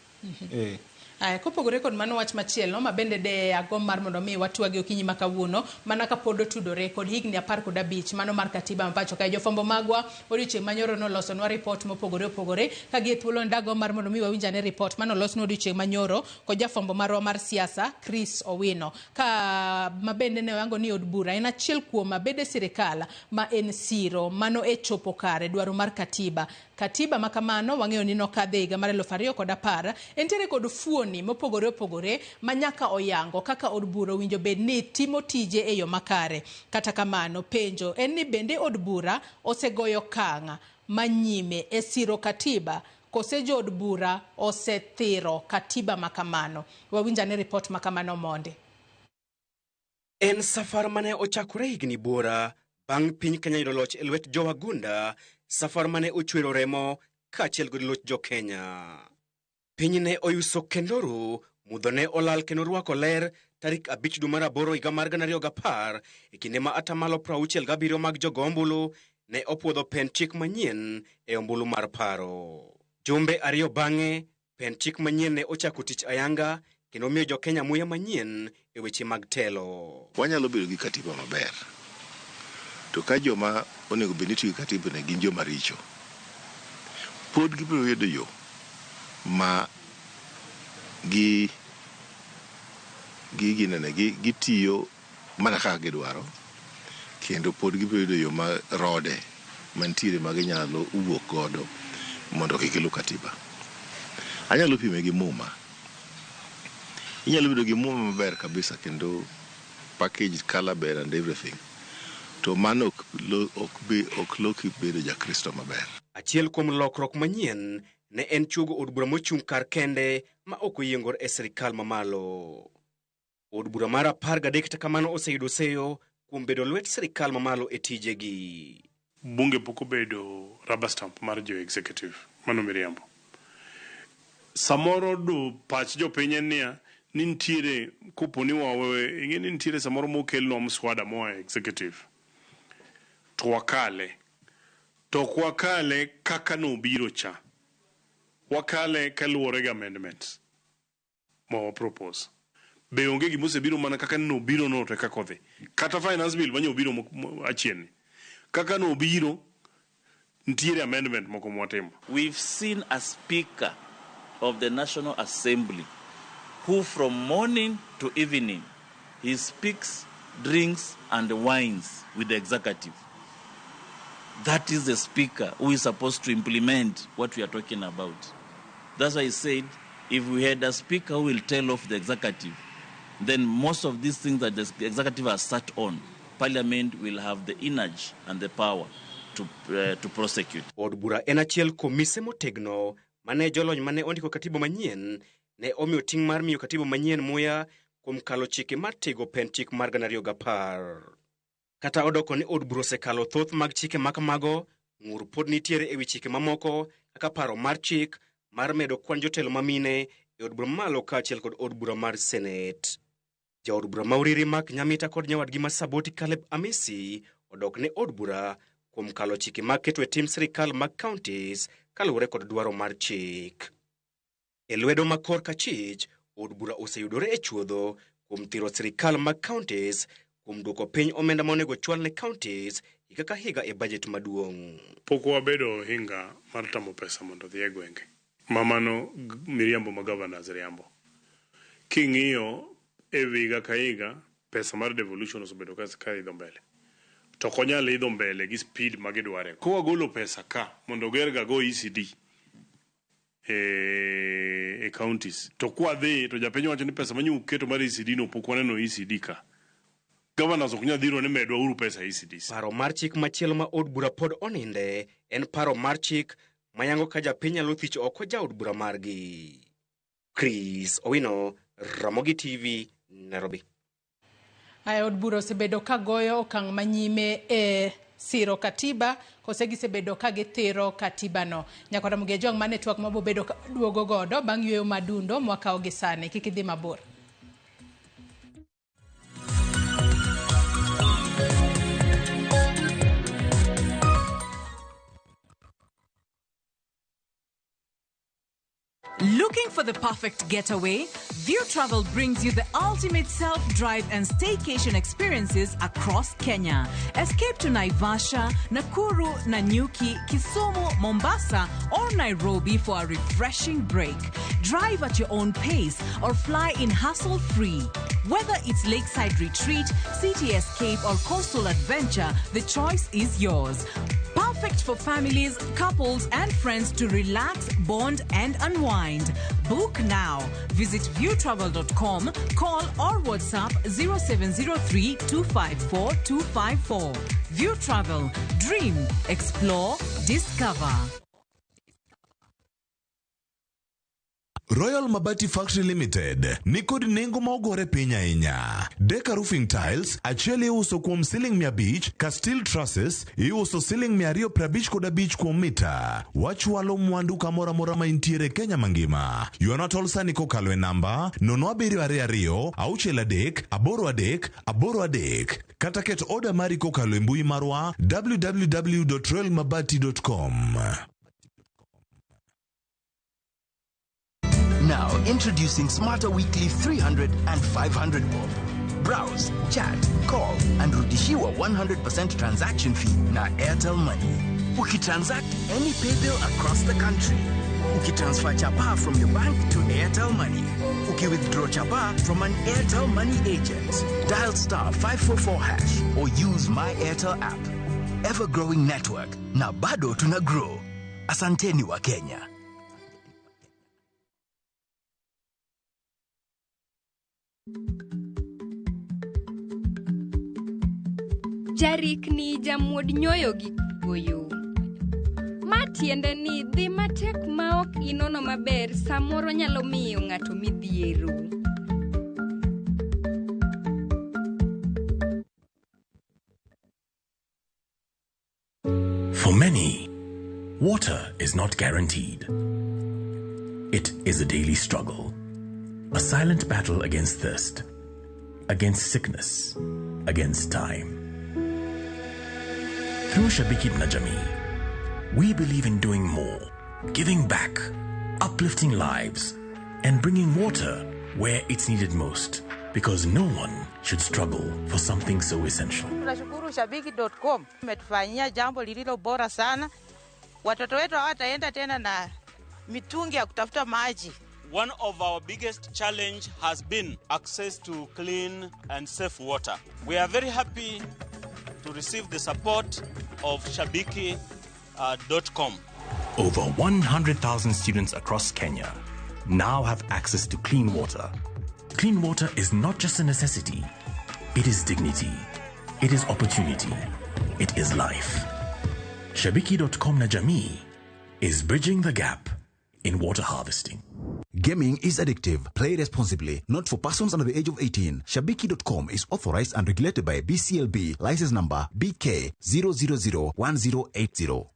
Aya, kopogore kod mano wach machielo ma bende de agomb mar mondo mi watwagi okinyi ma kawuono mana kapod otudore kod higni 15 mano mar katiba ma pacho kae. Jofwambo magwa odiochieng' manyoro nolosonwa ripot mopogore opogore ka gi e thuolo ndagomb mar mondo mi wawinj ane ripot mane olosnwa odiochieng' manyoro kod jafwambo marwa mar siasa Chris Owino ka ma bende ne oyango ni od bura en achiel kuom abede sirikal ma en siro mano e chopo kare dwaro mar katiba. Katiba ma kamano wang'eyo ni nokadhe higa mar 2010 entiere kod fuoni mopogore opogore ma nyaka oyango kaka od bura owinjo bed ni timo tije e yo makare. Kata kamano penjo en ni bende od bura osegoyo okang' manyime e siro katiba kose jood bura osethiro katiba ma kamano. Wawinj ane ripot ma kamano mondi. En safar mane ochakore higni buora bang' piny Kenya yudo loch e lwet jowagunda, safar mane ochwero remo kaachiel kod loch jo Kenya. Piny ne oyuso kendo ru, mudho ne olal kendo rwako ler tarik 5 dwe mar 8 higa mar 2010 e kinde ma atamalo 67 mag jogo ombulu ne opuodho pen chik manyien e ombulu mar paro. Jumbe ariyo bang'e, pen chik manyien ne ochako tich ayanga kendo miyo jo Kenya muya manyien e weche mag telo. Wanyalo bedo gi katiba maber, to ka joma onego bed ni tiyo gi katiba ne gin joma richo, pod gibiro yudo yo ma gi ginene gitiyo mana kaka gidwaro, kendo pod gibiro yudo yo ma rode mantiere ma ginyalo wuok godo mondo kik giluw katiba. Anyalo pime gi muma. Inyalo bedo gi muma maber kabisa kendo package color ber and everything, to mano ok loki bedo jakristo maber. Achiel kuom lokruok manyien ne en chuogo od bura mochung' kar kende ma ok oyiengore e sirikal mamalo. Od bura mar 13 kata kamano oseyudo seyo kuom bedo lwet sirikal mamalo e tijegi. Bunge pok obedo rubber stamp mar jo executive, mano miriambo. Samoro do pach jopiny en niya, ni nitiere kopo ni wawe, ing'e ni nitiere samoro mokelnwa mswada moa e executive to wakale, to ok wakale kaka nobiro cha, wakale kaluwore gi amendments ma wa propose. Be onge gima osebiro mana kaka nobiro no to e kaka odhi. Kata finance bill manyo obiro achien ni, kaka nobiro nitiere amendment moko mwatimo. We've seen a speaker of the National Assembly who from morning to evening he speaks, drinks and wines with the executive. That is the speaker who is supposed to implement what we are talking about. That's why I said if we had a speaker who will tell off the executive, then most of these things that the executive has sat on, Parliament will have the energy and the power to prosecute. Od bura en achiel kuom mise motegno mane jolony mane ondiko katiba manyien ne omiyo ting' mar miyo katiba manyien muya kuom kalo chike mar tego pen chik mar 2010. Kata odoko ni od bura osekalo thoth mag chike ma kamago, ng'ur pod nitiere ewi chike mamoko kaka paro mar chik mar medo kwan jotelo mamine e od bura mamalo kaachiel kod od bura mar Senate. Jaod bura ma Uriri Mark Nyamita kod nyawadgi ma Saboti Caleb Amisi odok ne od bura kuom kalo chike mag keto e tim sirikal mag counties kaluwore kod dwaro mar chik. E lwedo ma korka chich, od bura oseyudore e chuodho kuom thiro sirikal mag counties kuom duoko piny omenda ma onego chwal ne counties higa ka higa e budget maduong'. Pok wabedo ohinga mar tamo pesa mondo odhi e gwenge. Ma mano miriambo ma governors riambo. King'iyo e higa ka higa, pesa mar devolution osebedo ka idho mbele. To ok onyal idho mbele gi speed ma gidware. Kowagolo pesa ka mondo oger ga go ECD e counties. To kwadhi to japiny wacho ni pesa manyo uketo mar ECD no pok waneno ECD ka. Governors ok nyal dhiro ni medwa uru pesa ECDs. Paro mar chik machielo ma od bura pod oninde en paro mar chik mayango ka japiny nyalo thicho oko jaod bura margi. Chris Owino, Ramogi TV, Nairobi. Aya, od bura osebedo ka goyo okang' manyime e siro katiba kose gisebedo ka githiro katiba no. Nyaka Ramogi Ojwang' mane twak mabobedo ka duogo godo bang' yweyo madundo mwakawo gi sani. Kik idhi mabor. Looking for the perfect getaway? View Travel brings you the ultimate self-drive and staycation experiences across Kenya. Escape to Naivasha, Nakuru, Nanyuki, Kisumu, Mombasa, or Nairobi for a refreshing break. Drive at your own pace or fly in hassle-free. Whether it's lakeside retreat, city escape, or coastal adventure, the choice is yours. Perfect for families, couples, and friends to relax, bond, and unwind. Book now. Visit viewtravel.com, call or WhatsApp 0703 254 254. View Travel. Dream, explore, discover. Royal Mabati Factory Limited nikod nengo ma ogore piny ahinya. Deka Roofing Tiles achiel iuso kuom siling 500 ka steel trusses iuso siling 255 kuom mita. Wachwalo mwandu kamoro amora ma intiere Kenya mangima. Ywana tol sani kokalo e namba 0722 63 83 83 kata ket oda mari kokalo e mbui marwa www.royalmabati.com. Now introducing Smarter Weekly 300 and 500 bob. Browse, chat, call and rudishiwa 100% transaction fee na Airtel Money. Ukitransact any paybill across the country. Ukitransfer chapa from your bank to Airtel Money. Ukiwithdraw chapa from an Airtel Money agent. Dial star 544 hash or use My Airtel app. Ever growing network na bado tuna grow. Asanteni wa Kenya. Jarikni jamuod nyoyo gi goyo. Ma tiende ni dhi matek maok inono maber samoro nyalo miyo ng'ato midhiero. For many, water is not guaranteed. It is a daily struggle, a silent battle against thirst, against sickness, against time. Through Shabiki Najami, we believe in doing more, giving back, uplifting lives, and bringing water where it's needed most, because no one should struggle for something so essential. Tunashukuru Shabiki.com imetufanyia jambo lililo bora sana. Watoto wetu hawataenda tena na mitungi ya kutafuta maji. One of our biggest challenge has been access to clean and safe water. We are very happy to receive the support of Shabiki.com. Over 100,000 students across Kenya now have access to clean water. Clean water is not just a necessity, it is dignity, it is opportunity, it is life. Shabiki.com na Jamii is bridging the gap in water harvesting. Gaming is addictive. Play responsibly. Not for persons under the age of 18. Shabiki.com is authorized and regulated by BCLB. License number BK 0001080.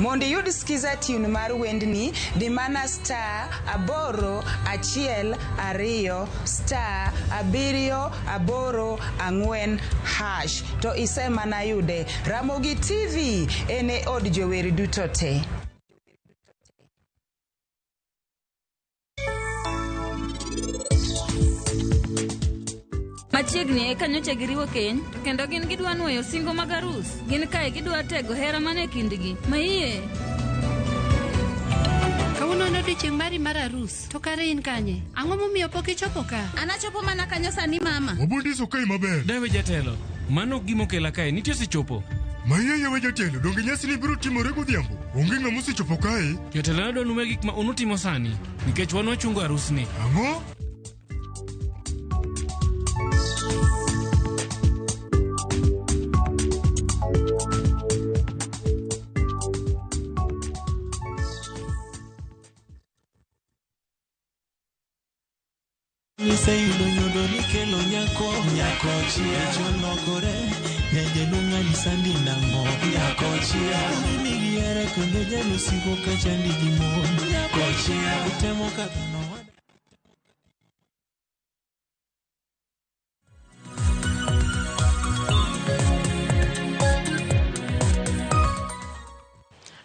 Mondo iyud skiza tune mar wendni, di mana star 8 1 2 star 7 8 4 hash to isemana yude. Ramogi TV en e od jower duto te. Machiegni eka nyocha giriwo keny to kendo gin gidwa nwoyo singo mag arus. Gin kae gidwa tego hera mane kindgi. Maiye. Kawuono en odiochieng' mari mar arus, to kare in kanye? Ang'o momiyo pok ichopo ka? Anachopo mana kanyo sani mama. Wabondiso kae maber. Dawe jatelo, mano ok gima okela kae, nitie osechopo. Maiyeye we jatelo, donge nyasi ni biro timore godhiambo? Onge ng'ama osechopo kae. Jatelo nadwa nume gik ma unutimo sani, nikech wan wachungo arusni. Ang'o? Niseyudo nyodo nikelo nyako nyako chia cholokore nyajaduong' anyisa ni nang'o nyako chia. Hera kendo jalo siko ka chandi gi mon. Kochia itemo kadho no.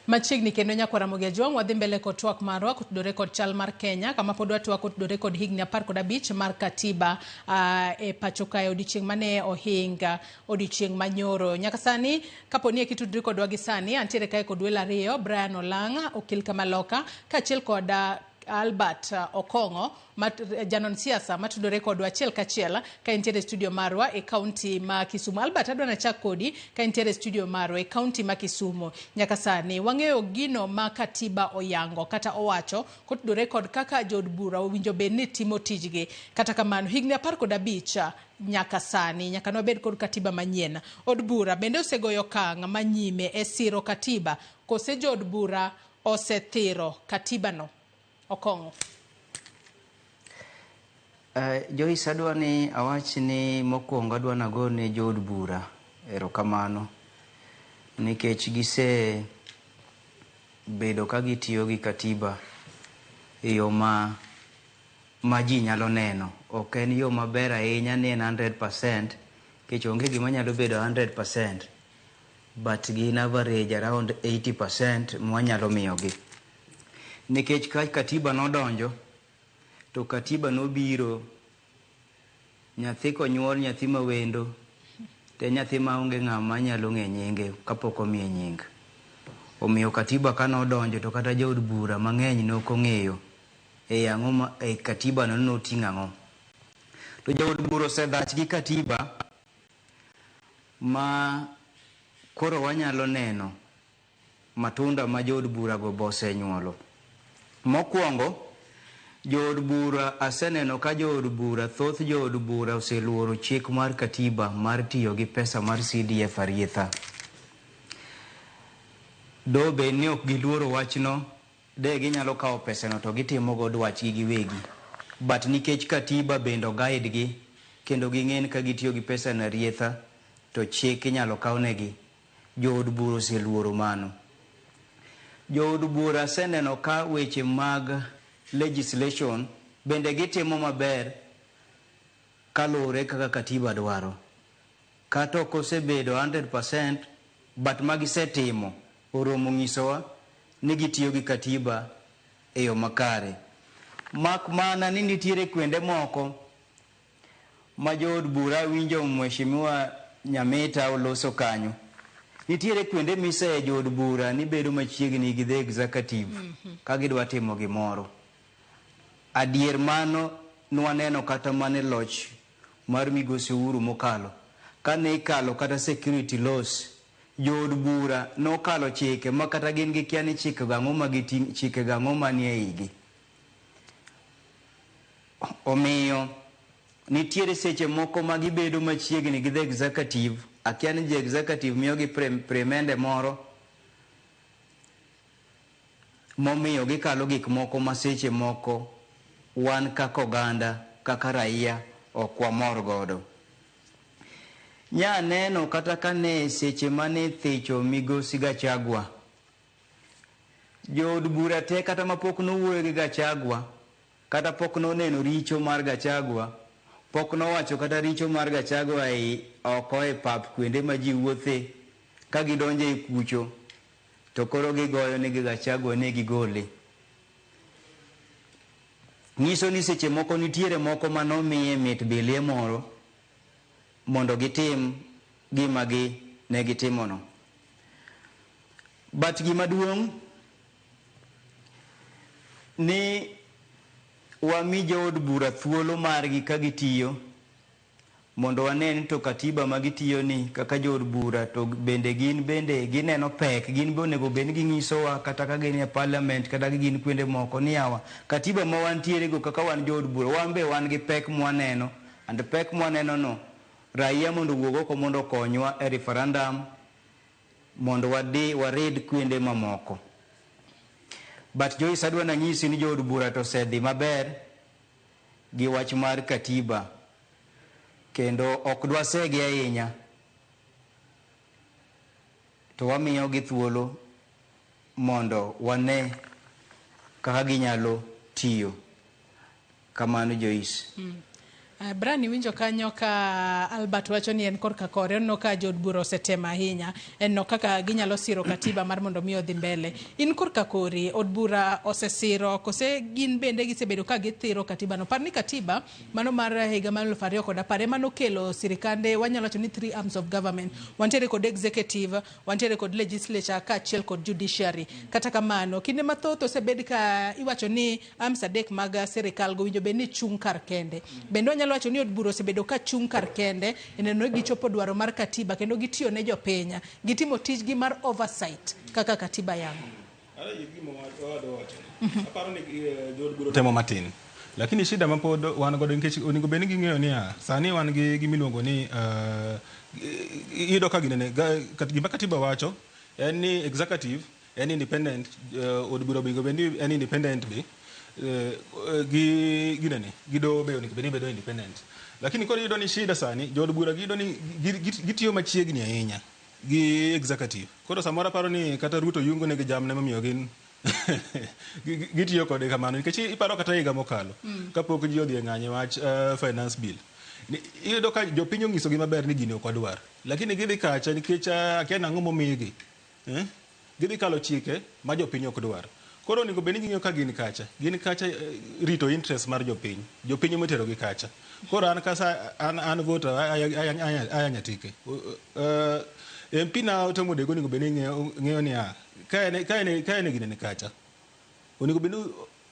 Machiegni kendo nyakwa Ramogi Ajwang', wadhi mbele kod twak marwa kotudore kod chal mar Kenya, kama pod watwak kotudore kod higni 15 mar katiba e pacho kae, odiochieng' mane ohinga odiochieng' manyoro. Nyaka sani kapo ni ekitudri kodwa gi sani, antiere kae kod welo ariyo, Brian Olanga, okil Kamaloka, kaachiel kod Albert Okong'o, janon siasa matudore kodwa achiel kachiel ka entiere studio marwa e kaunti ma Kisumu. Albert, adwa nachak kodi ka entiere studio marwa e kaunti ma Kisumu. Nyaka sani wang'eyo gino ma katiba oyango kata owacho kotudore kod kaka jood bura owinjo bed ni timo tijgi. Kata kamano, higni 15 nyaka sani, nyaka nwabed kod katiba manyien. Od bura bende osegoyo okang' manyime e siro katiba, kose jood bura osethiro katiba no? Okong'o. Joyce, adwa ni awach ni mokwongo adwa nago ne jood bura erokamano nikech gise bedo ka gitiyo gi katiba e yo ma ji nyalo neno. Ok en yo maber ahinya ni en 100%, nikech onge gima nyalo bedo 100%, but gin average around 80% mwanyalo miyogi. Nikech ka katiba nodonjo, to katiba nobiro, nyathi konyuol nyathi mawendo, to en nyathi maonge ng'ama nyalo ng'e nyinge kapok omiye nying. Omiyo katiba kanodonjo to kata jood bura mang'eny nok ong'eyo e ang'o ma e katiba no noting'o ang'o. To jood bura osedhach gi katiba ma koro wanyalo neno matunda ma jood bura go bosenyuolo. Mokwongo, jood bura aseneno ka jood bura, thoth jood bura oseluoro chik mar katiba mar tiyo gi pesa mar CDF arietha. Do bed ni ok giluoro wachno, de ginyalo kawo pesano to gitimo go dwachgi giwegi. But nikech katiba bende oguide gi, kendo ging'en ka gitiyo gi pesa no arietha, to chik inyalo kawnegi, jood bura oseluoro mano. Jood bura aseneno ka weche mag legislation bende gitimo maber kaluwore kaka katiba dwaro. Kata ok osebedo 100%, but magisetimo oromo nyisowa ni gitiyo gi katiba e yo makare. Mak mana ni nitiere kuonde moko ma jood bura winjo Mheshimiwa Nyamita oloso kanyo. Nitiere kuonde miseye jood bura ni bedo machiegni gi the executive ka gidwa timo gimoro. Adier mano nwaneno kata mana e loch mar migosi Uhuru mokalo. Kane ikalo kata security laws, jood bura nokalo chike ma kata gin gikia ni chike go ang'o ma giting', chike go ang'o manie igi. Omiyo nitiere seche moko ma gibedo machiegni gi the executive, akia ni jo executive miyogi premende moro momiyo gikalo gik moko ma seche moko wan kaka oganda, kaka raia ok wamor godo. Nya neno kata kane seche mane thicho migosi Gachagua, jood bura te kata mapok nowuoyo gi Gachagua, kata pok noneno richo mar Gachagua, pok nowacho kata richo mar Gachagua e oko e pap kuonde ma ji wuothe ka gidonjo e kucho, to koro gigoyo ni Gachagua ne gigole. Nyiso ni seche moko nitiere moko manomiye mit bilie moro mondo gitim gima gi ne gitimono. But gima duong' ni wami jood bura thuolo margi ka gitiyo mondo wane ni to katiba ma gitiyo ni kaka jood bura to bende gin bende gineno pek, gin be onego bed ni ginyisowa kata ka gin e parliament kata ka gin kuonde moko ni yawa katiba ma wantiere go kaka wan jood bura wan be wan gi pek mwaneno, and pek mwaneno no raia mondo owuog oko mondo okonywa e referendum mondo wadi warid kuonde mamoko. But Joyce, adwa nanyisi ni jood bura to osedhi maber gi wach mar katiba kendo ok dwasegi ahinya to wamiyogi thuolo mondo wane kaka ginyalo tiyo. Kamano, Joyce. Brian, iwinjo kanyo ka Albert wacho ni en korka kore oneno ka jood bura osetemo ahinya en no kaka ginyalo siro katiba mar mondo mi odhi mbele. In korka kori, od bura osesiro kose gin bende gisebedo ka githiro katiba no? Par ni katiba mano mar higa mar 2010 ema nokelo sirikande, wanyalo wacho ni three arms of government. Wantiere kod executive, wantiere kod legislature kaachiel kod judiciary. Kata kamano, kinde mathoth osebed ka iwacho ni arms adek mag sirikal go winjo bed ni chung' kar kende. Bende wanyalo wacho ni od bura osebedo ka chung' kar kende e neno ni gichopo dwaro mar katiba kendo gitiyo ne jopiny. Gitimo tijgi mar oversight kaka katiba yango. Aparo ni jood bura temo matin, lakini shida ma pod wan godo, nikech onego bed ni ging'eyo niya, sani wan gi gimiluongo ni iyudo ka ginene gima katiba wacho en ni executive en independent, od bura onego bed ni en independent be gi ginene gi doho be onego bed ni bedo independent. Lakini koro iyudo ni shida sani jood bura giyudo ni gitiyo machiegni ahinya gi executive. Koro samoro aparo ni kata Ruto yungo negi jamne momiyo gin gitiyo kode kamano, nikech iparo kata higa mokalo kapok ji odhi e ng'anyo wach finance bill, iyudo ka jopiny onyisogi maber ni gini ok wadwar, lakini gidhi kacha nikech akia nang'o momigi, eh? Gidhi kalo chike ma jopiny ok dwar. Koro onego bed ni ging'eyo ka gin kacha, gin kacha rito interest mar jopiny. Jopiny emoterogi kacha. Koro an kasa an voter aya Nyatike. MP na Tom Odego onego bed ni ng'eyo niya, ka en ginene kacha, onego bed ni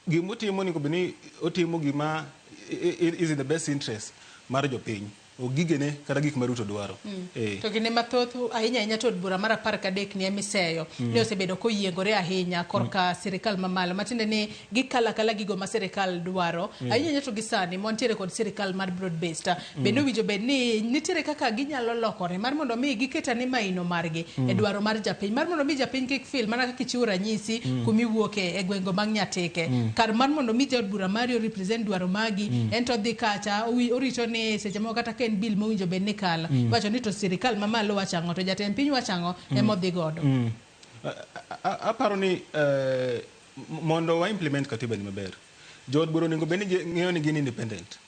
gimotimo, onego bed ni otimo gima is in the best interest mar jopiny, ok gigene kata gik ma Ruto dwaro. To kinde mathoth ahinya ahinya to od bura mar 13 ni emiseyo ni osebedo koyiengore ahinya korka sirikal mamalo, matiende ni gikalo akala gigo ma sirikal dwaro. Ahinya ahinya to gi sani mantiere kod sirikal mar broad based, bende owinjo bed ni nitiere kaka ginyalo lokore mar mondo mi giket ane maino margi e dwaro mar japiny, mar mondo mi japiny kik feel mana kaka ichiwo ranyisi kumiwuoke e gwenge mag Nyatike. Kar mar mondo mi jaod bura mari o represent dwaro magi, en to odhi kacha orito ni seche moko kata ka en bill mowinjo bed ni kalo, iwacho ni to sirikal mamalo wacho ang'o, to jatend piny wacho ang'o, ema odhi godo. Aparo ni mondo wa implement katiba ni maber, jood bura onego bed ni ng'eyo ni gin independent.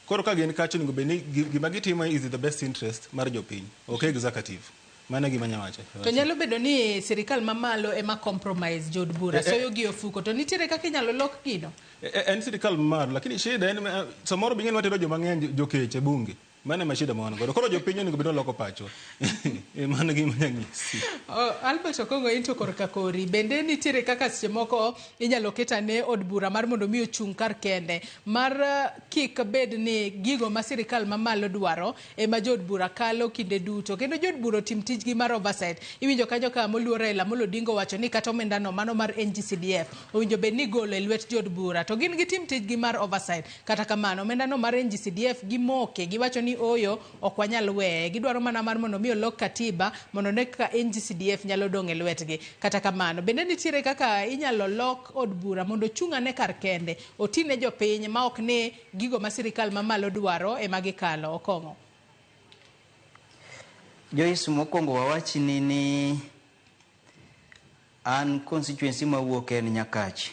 Koro ka gin kacha, onego bed ni gima gitimo is in the best interest mar jopiny, ok executive. Mano e gima anya wacho. To nyalo bedo ni sirikal mamalo ema compromise jood bura, soyo gi ofuko, to nitiere kaka inyalo lok gino? En sirikal mamalo, lakini shida en samoro bing'e ni watero joma ng'eny jokech e bunge. Mano ema shida ma wan godo. Koro jopiny onego bed ni oloko pachwa. Mano e gima anya nyisi. Oh, Albert Okongo, in to korka kori, bende nitiere kaka seche moko inyalo ket ane od bura mar mondo mi ochung' kar kende mar kik bed ni gigo ma sirikal mamalo dwaro ema jood bura kalo kinde duto, kendo jood bura otim tijgi mar oversight? Iwinjo kanyo ka moluor Raila Amolo Odinga wacho ni kata omenda no mano mar NGCDF owinjo bed ni igolo e lwet jood bura to gin gitim tijgi mar oversight. Kata kamano, omenda no mar NGCDF gimoke, giwacho ni oyo, ok wanyal weye, gidwaro mana mar mondo mi olok katiba mondo ne kaka NGCDF nyalo dong' e lwetgi. Kata kamano, bende nitiere kaka inyalo lok od bura mondo ochung' ane kar kende, oti ne jopiny ma ok ni gigo ma sirikal mamalo dwaro ema gikalo? Okong'o. Joyce, mokwongo wawachni ni an constituency mawuok en Nyakach.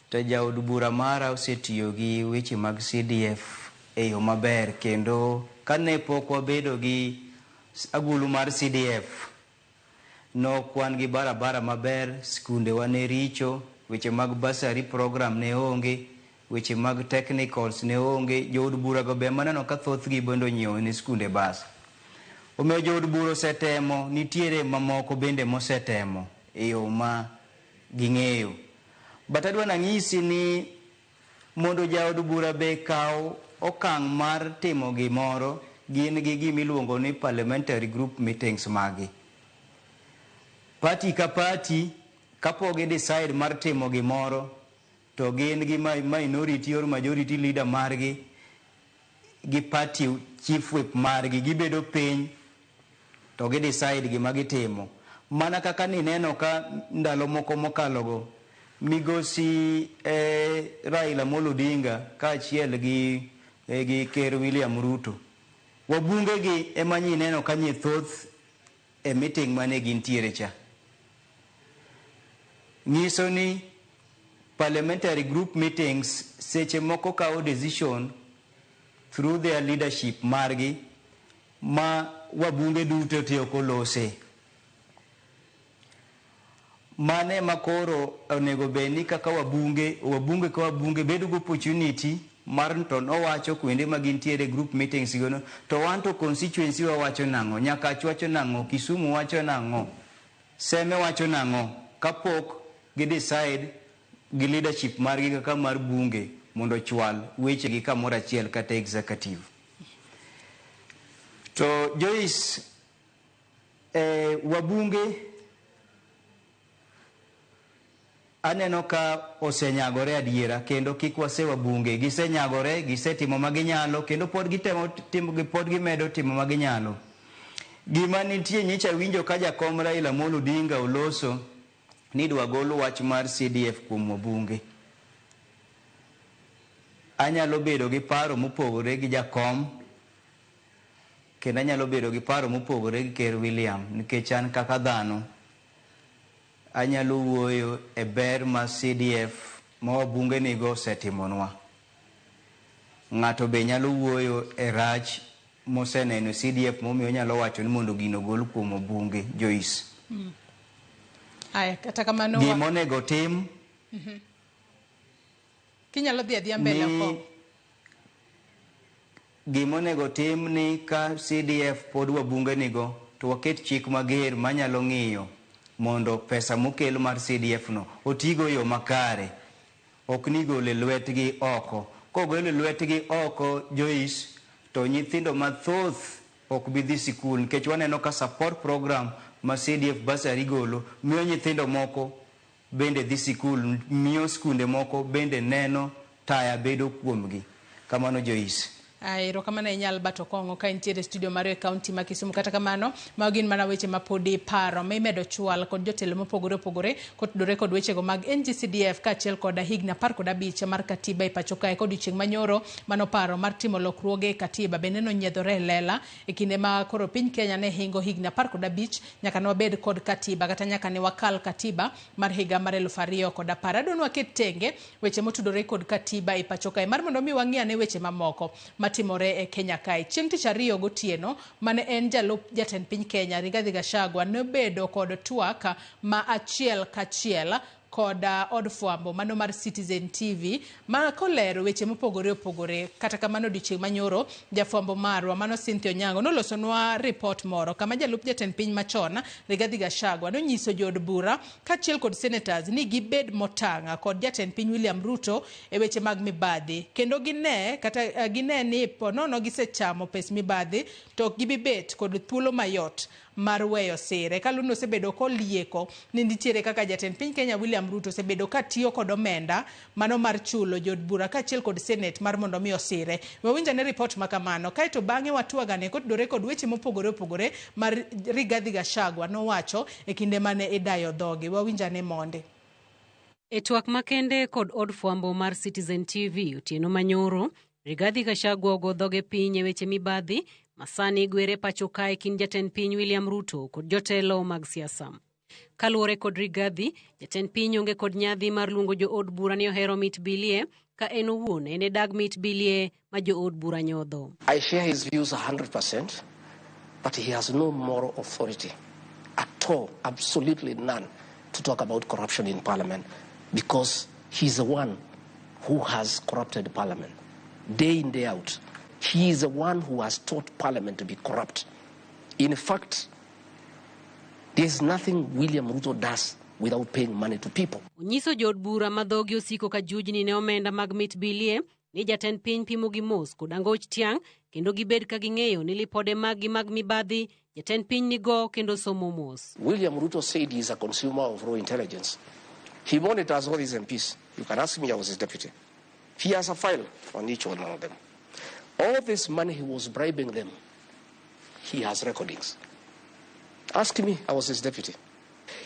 To jaod bura mara osetiyo gi weche mag CDF e yo maber, kendo kane pok wabedo gi agulu mar CDF, nok wan gi barabara maber, skundewa ne richo, weche mag bursary program ne onge, weche mag technicals ne onge. Jood bura go be maneno ka thothgi bende onyiewo ne skunde bas. Omiyo jood bura osetemo, nitiere mamoko bende mosetemo e yo ma ging'eyo. But adwa nang'isi ni mondo jaod bura be kaw okang' mar timo gimoro, gin gi gimiluongo ni parliamentary group meetings magi. Party ka party, kapok gi decide mar timo gimoro, to gin gi minority or majority leader margi gi party chief whip margi, gibedo piny to gi decide gima gitimo. Mana kaka nineno ka ndalo moko mokalogo, migosi Raila Amolo Odinga kaachiel gi Ker William Ruto, wabunge gi ema nyineno ka nyi thoth e meeting mane gintiere cha. Nyiso ni parliamentary group meetings seche moko kawo decision through their leadership margi ma wabunge duto te ok olose. Mano ema koro onego bed ni kaka wabunge, wabunge ka wabunge bedo gi opportunity mar to nowacho kuonde ma gintiere group meetings gono to wan to constituency wa wacho nang'o, Nyakach wacho nang'o, Kisumu wacho nang'o, Seme wacho nang'o kapok gi decide gi leadership margi kaka mar bunge mondo ochwal wechegi kamoro achiel kata executive. To Joyce, wabunge aneno ka osenyagore adiera kendo kik wase wabunge gisenyagore gisetimo ma ginyalo kendo pod gitemo timo pod gimedo timo ma ginyalo. Gima nitie nyicha winjo ka jakom Raila Amolo Odinga oloso ni idwa gol wach mar CDF kuom wabunge. Anyalo bedo gi paro mopogore gi jakom kendo anyalo bedo gi paro mopogore gi Ker William nikech an kaka dhano anyalo wuoyo e ber ma CDF ma wabunge nigo osetimonwa. Ng'ato be nyalo wuoyo e rach moseneno CDF momiyo onyalo wacho ni mondo gino ogol kuom wabunge Joyce. Aya, kata kamano Gima onego tim Kinyalo dhi adhiya mbele oko. Gima onego tim ni ka CDF pod wabunge nigo to waket chik mager manyalo ng'iyo mondo pesa mokel mar CDF no otigo e yo makare. Ok ni gole lwetgi oko. Kogole lwetgi oko Joyce, to nyithindo mathoth ok bi dhi sikul nikech waneno ka support program ma CDF bursary golo miyo nyithindo moko bende dhi sikul, miyo skunde moko bende neno taya bedo kuomgi. Kamano Joyce. Erokamano ahinya Albert Okong'o ka intiere e studio marwa e kaunti ma Kisumu. Kata kamano, mago gin mana weche ma pod iparo ma imedo chwal kod jotelo mopogore opogore kotudore kod wechego mag NGCDF kaachiel kod higni 15 mar katiba e pacho kae. Kod odiochieng' manyoro mano paro mar timo lokruoge e katiba bende nonyiedhore e lela e kinde ma koro piny Kenya ne hingo higni 15 nyaka ne wabed kod katiba kata nyaka ne wakal katiba mar higa mar 2010. Adwa ni waket tenge weche motudore kod katiba e pacho kae mar mondo mi wang'i ane weche mamoko matimore e Kenya kae. Chieng' tich ariyo gotieno mane en jalup jatend piny Kenya Rigathi Gachagua nobedo kod twak ma achiel kachiel kod od fwambo mano mar Citizen TV ma kolero weche mopogore opogore. Kata kamano odiochieng' manyoro jafwambo marwa mano Cynthia Onyango nolosonwa report moro kama jalup jatend piny machon Rigathi Gachagua nonyiso jood bura kaachiel kod senators ni gibed motang' kod jatend piny William Ruto e weche mag mibadhi kendo gine kata gine ni ponono gisechamo pes mibadhi to ok gibibet kod thuolo mayot mar weyo sire. Kaluno osebedo kolieko ni nitiere kaka jatend piny Kenya William Ruto osebedo katiyo kod omenda mano mar chulo jood bura kaachiel kod senate mar mondo mi osire. Wawinj ane report ma kamano kaeto bang'e watwagane kotudore kod weche mopogore opogore mar Rigathi Gachagua nowacho e kinde mane idayo dhogi. Wawinj ane monde. E twak makende kod od fwambo mar Citizen TV otieno manyoro, Rigathi Gachagua ogo dhoge piny e weche mibadhi masani gwere pacho kae kind jatend piny William Ruto kod jotelo mag siasa. Kaluwore kod Rigathi, jatend piny onge kod nyadhi mar luongo jood bura ni ohero mit bilie ka en owuon en e dag mit bilie ma jood bura nyodho. I share his views 100%, but he has no moral authority at all, absolutely none, to talk about corruption in parliament because he's the one who has corrupted parliament day in, day out. He is the one who has taught parliament to be corrupt. In fact, there's nothing William Ruto does without paying money to people. Onyiso jood bura ma dhogi osiko ka jujni ne omenda mag mit bilie ni jatend piny pimo gi mos kod angoch tiang' kendo gibed ka ging'eyo ni lipode maggi mag mibadhi jatend piny nigo kendo somo mos. William Ruto said he is a consumer of raw intelligence. He monitors all his MPs. You can ask me, I was his deputy. He has a file on each one of them. All this money he was bribing them, he has recordings. Ask me, I was his deputy.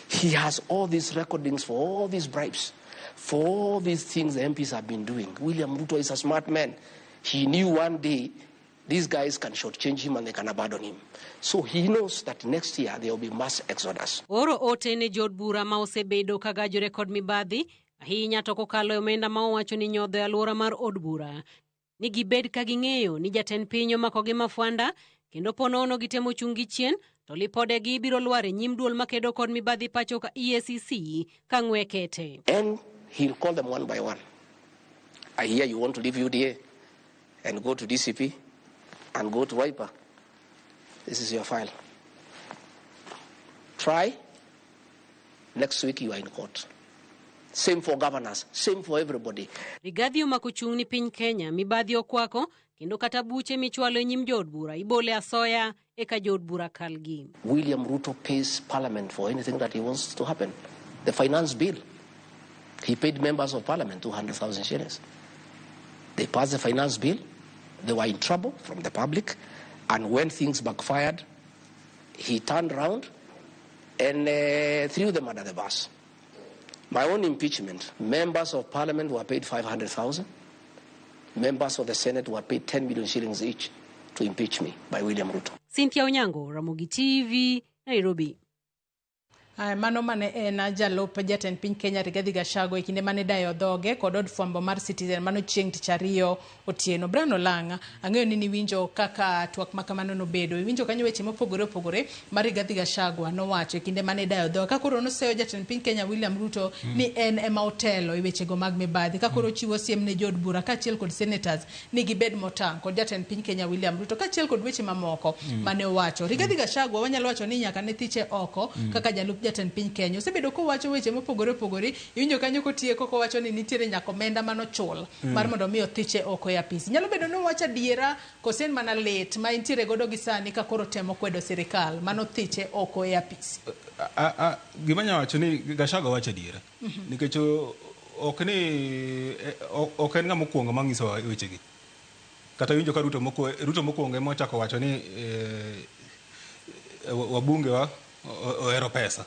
He has all these recordings for all these bribes, for all these things the MPs have been doing. William Ruto is a smart man. He knew one day These guys can shortchange him and they can abandon him. So he knows that next year there will be mass exodus. Oro ote ne jood bura ma osebedo ka gajore kod mibadhi ahinya to kokalo e omenda ma owacho ni nyodho e alwora mar od bura ni gibed ka ging'eyo ni jatend piny omakogi mafwanda kendo po nono gitemo chung' gi chien to lipodegi biro lwar e nyim duol makedo kod mibadhi pacho ka EACC ka ng'we kete. And he'll call them one by one. I hear you want to leave UDA and go to DCP and go to Wiper. This is your file. Try. Next week you are in court. Same for governors, same for everybody. Rigathi omako chung' ni piny Kenya mibadhi okwako kendo kata buche michwalo e nyim jood bura ibole asoya eka jood bura kalgi. William Ruto pays parliament for anything that he wants to happen. The finance bill, he paid members of parliament 200,000 shillings. They passed the finance bill. They were in trouble from the public. And when things backfired, he turned round and threw them under the bus. My own impeachment, members of parliament were paid 500,000. Members of the Senate were paid 10 million shillings each to impeach me by William Ruto. Cynthia Onyango, Ramogi TV, Nairobi. Ay, mano mane en jalup jatend piny Kenya Rigathi Gachagua e kinde mane dayo dhoge kod od fwambo mar Citizen mano chieng' tich ariyo otieno. Brian Olanga, ang'eyo ni niwinjo kaka twak ma kamano nobedo. Iwinjo kanyo weche mopogore opogore ma Rigathi Gachagua nowacho e kinde mane dayo dhoge. Ka koro noseyo jatend piny Kenya William Ruto ni en ema otelo e wechego mag mibadhi. Ka koro ochiwo siem ne jood bura kaachiel kod senators ni gibed motang' kod jatend piny Kenya William Ruto kaachiel kod weche mamoko mane owacho. Rigathi Gachagua wanyalo wacho ni nyaka ne thiche oko kaka jalup jatend piny Kenya osebedo kowacho weche mopogore opogore. Iwinjo kanyo kotieko kowacho ni nitiere nyaka omenda manochul mar mondo mi othiche oko e apis. Nyalo bedo ni owacho adiera kose en mana lit ma entiere godo gi sani ka koro temo kwedo sirikal manothiche oko e apis. Gima anyalo wacho ni Gachagua wacho adiera. Nikech ok ni ok en ng'ama okuongo manyiso wechegi. Kata winjo ka Ruto mokwongo ema ochako wacho ni wabunge wa ohero pesa.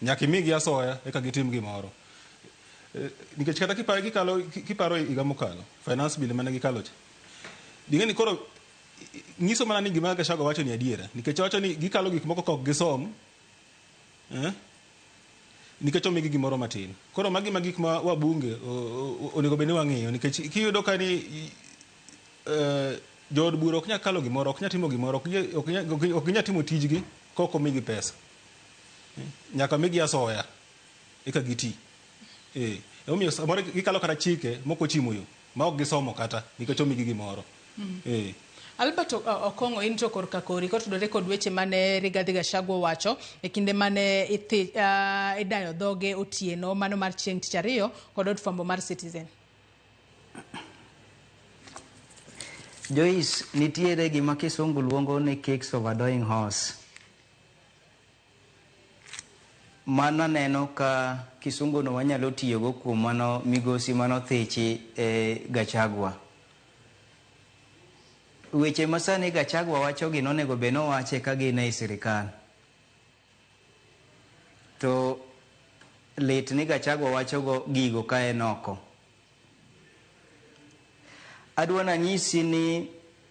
Nyaka imigi asoya eka gitim gimoro. Nikech kata kiparo higa mokalo, finance bill mane gikalo cha. Ding'e ni koro nyiso mana ni gima Gachagua wacho ni adiera. Nikech owacho ni gikalo gik moko ka ok gisom, nikech omigi gimoro matin. Koro magi ma gik ma wabunge onego bed ni wang'iyo. Nikech kiyudo ka ni jood bura ok nyal kalo gimoro, ok nyal timo gimoro, ok ginyal timo tijgi ka ok omigi pesa. Nyaka migi asoya eka giti. Emomiyo samoro gikalo kata chike mok ochimo yo ma ok gisomo kata nikech omigi gimoro. Albert Okong'o, in to korka kori kotudore kod weche mane Rigathi Gachagua owacho e kinde mane idayo dhoge otieno mano mar chieng' tich ariyo kod od fwambo mar Citizen. Joyce, nitiere gima kisungu luongo ni kicks of a dying horse. Mano aneno ka kisungu no wanyalo tiyogo kuom mano migosi mano thichi e Gachagua. Weche masani Gachagua wacho gi nonego bed nowache ka gin ei sirikal. To lit ni Gachagua wacho go gigo ka en oko. Adwa nanyisi ni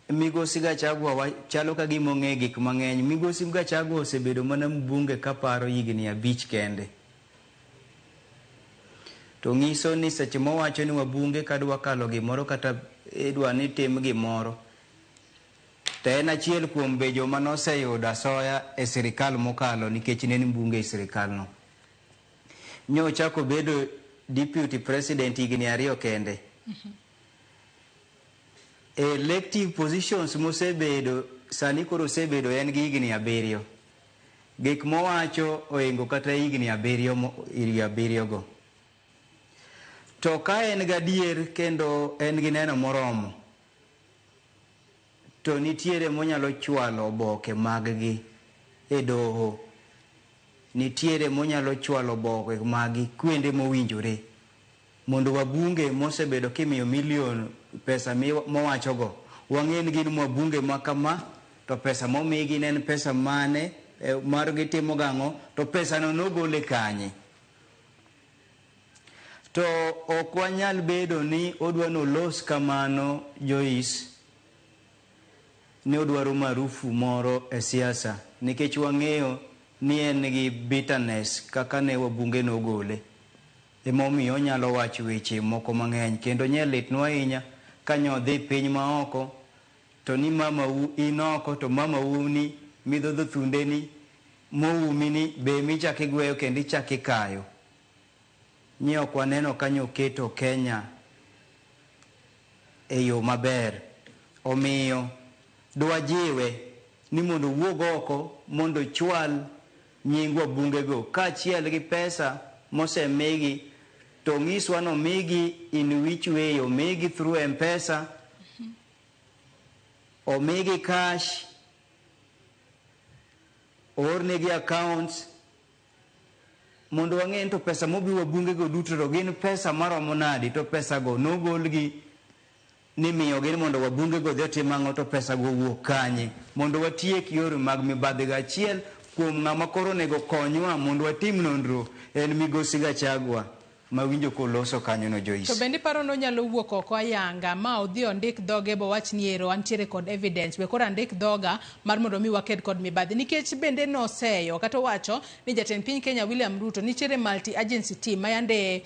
migosi Gachagua chalo ka gima ong'e gik mang'eny. Migosi Gachagua osebedo mana mbunge kaparo higni 5 kende. To ng'iso ni seche mowacho ni wabunge kadwa kalo gimoro kata idwa ni tim gimoro, to en achiel kuom be joma noseyudo asoya e sirikal mokalo nikech ne en mbunge e sirikal no. Nyochako bedo deputy president higni 2 kende. Elective positions mosebedo sani koro osebedo en gi higni 7. Gik mowacho oingo kata higni 7 higni 7 go. To ka en gadier kendo en gi neno moromo, to nitiere monyalo chwalo oboke mag-gi e doho. Nitiere monyalo chwalo oboke mag-gi kuonde mowinjore mondo wabunge mosebedo kimiyo milion pesa mowachogo wang'e ni gin wabunge ma kama, to pesa momigi ne en pesa mane, margi timo gang'o, to pesano nogole kanye. To ok wanyal bedo ni odwa nolos kamano, Joyce, ni odwaro marufu moro e siasa nikech wang'eyo ni en gi bitterness kaka ne wabunge nogole. Emomiyo onyalo wacho weche moko mang'eny kendo nye litnwa ahinya ka nyodhi piny maoko to ni mamau in oko to mamau ni midhodho thundeni moumi ni be michak igweyo kendo ichak ikayo. Nye ok waneno ka nyoketo Kenya e yo maber. Omiyo dwajiwe ni mondo owuog oko mondo ochwal nying wabungego kaachiel gi pesa mosemigi to onyiswa ni omigi in which way, omigi through M-Pesa, omigi cash, oornegi accounts mondo wang'e ni to pesa mobi wabungego duto to gin pesa maromo nadi to pesa go nogolgi ni miyogi ni mondo wabungego odhi otim ang'o to pesa go owuok kanye mondo watiek yore mag mibadhi go. Achiel kuom ng'ama koro onego konywa mondo watim nonro en migosi Gachagua mawinjo koloso kanyono Joyce. To bende iparo ni onyalo wuok oko ayanga ma odhi ondik dhoge bowach ni ero antiere kod evidence we koro andik dhoga mar mondo mi waked kod mibadhi nikech bende noseyo kata owacho ni jatend piny Kenya William Ruto nitiere multi agency team ma yande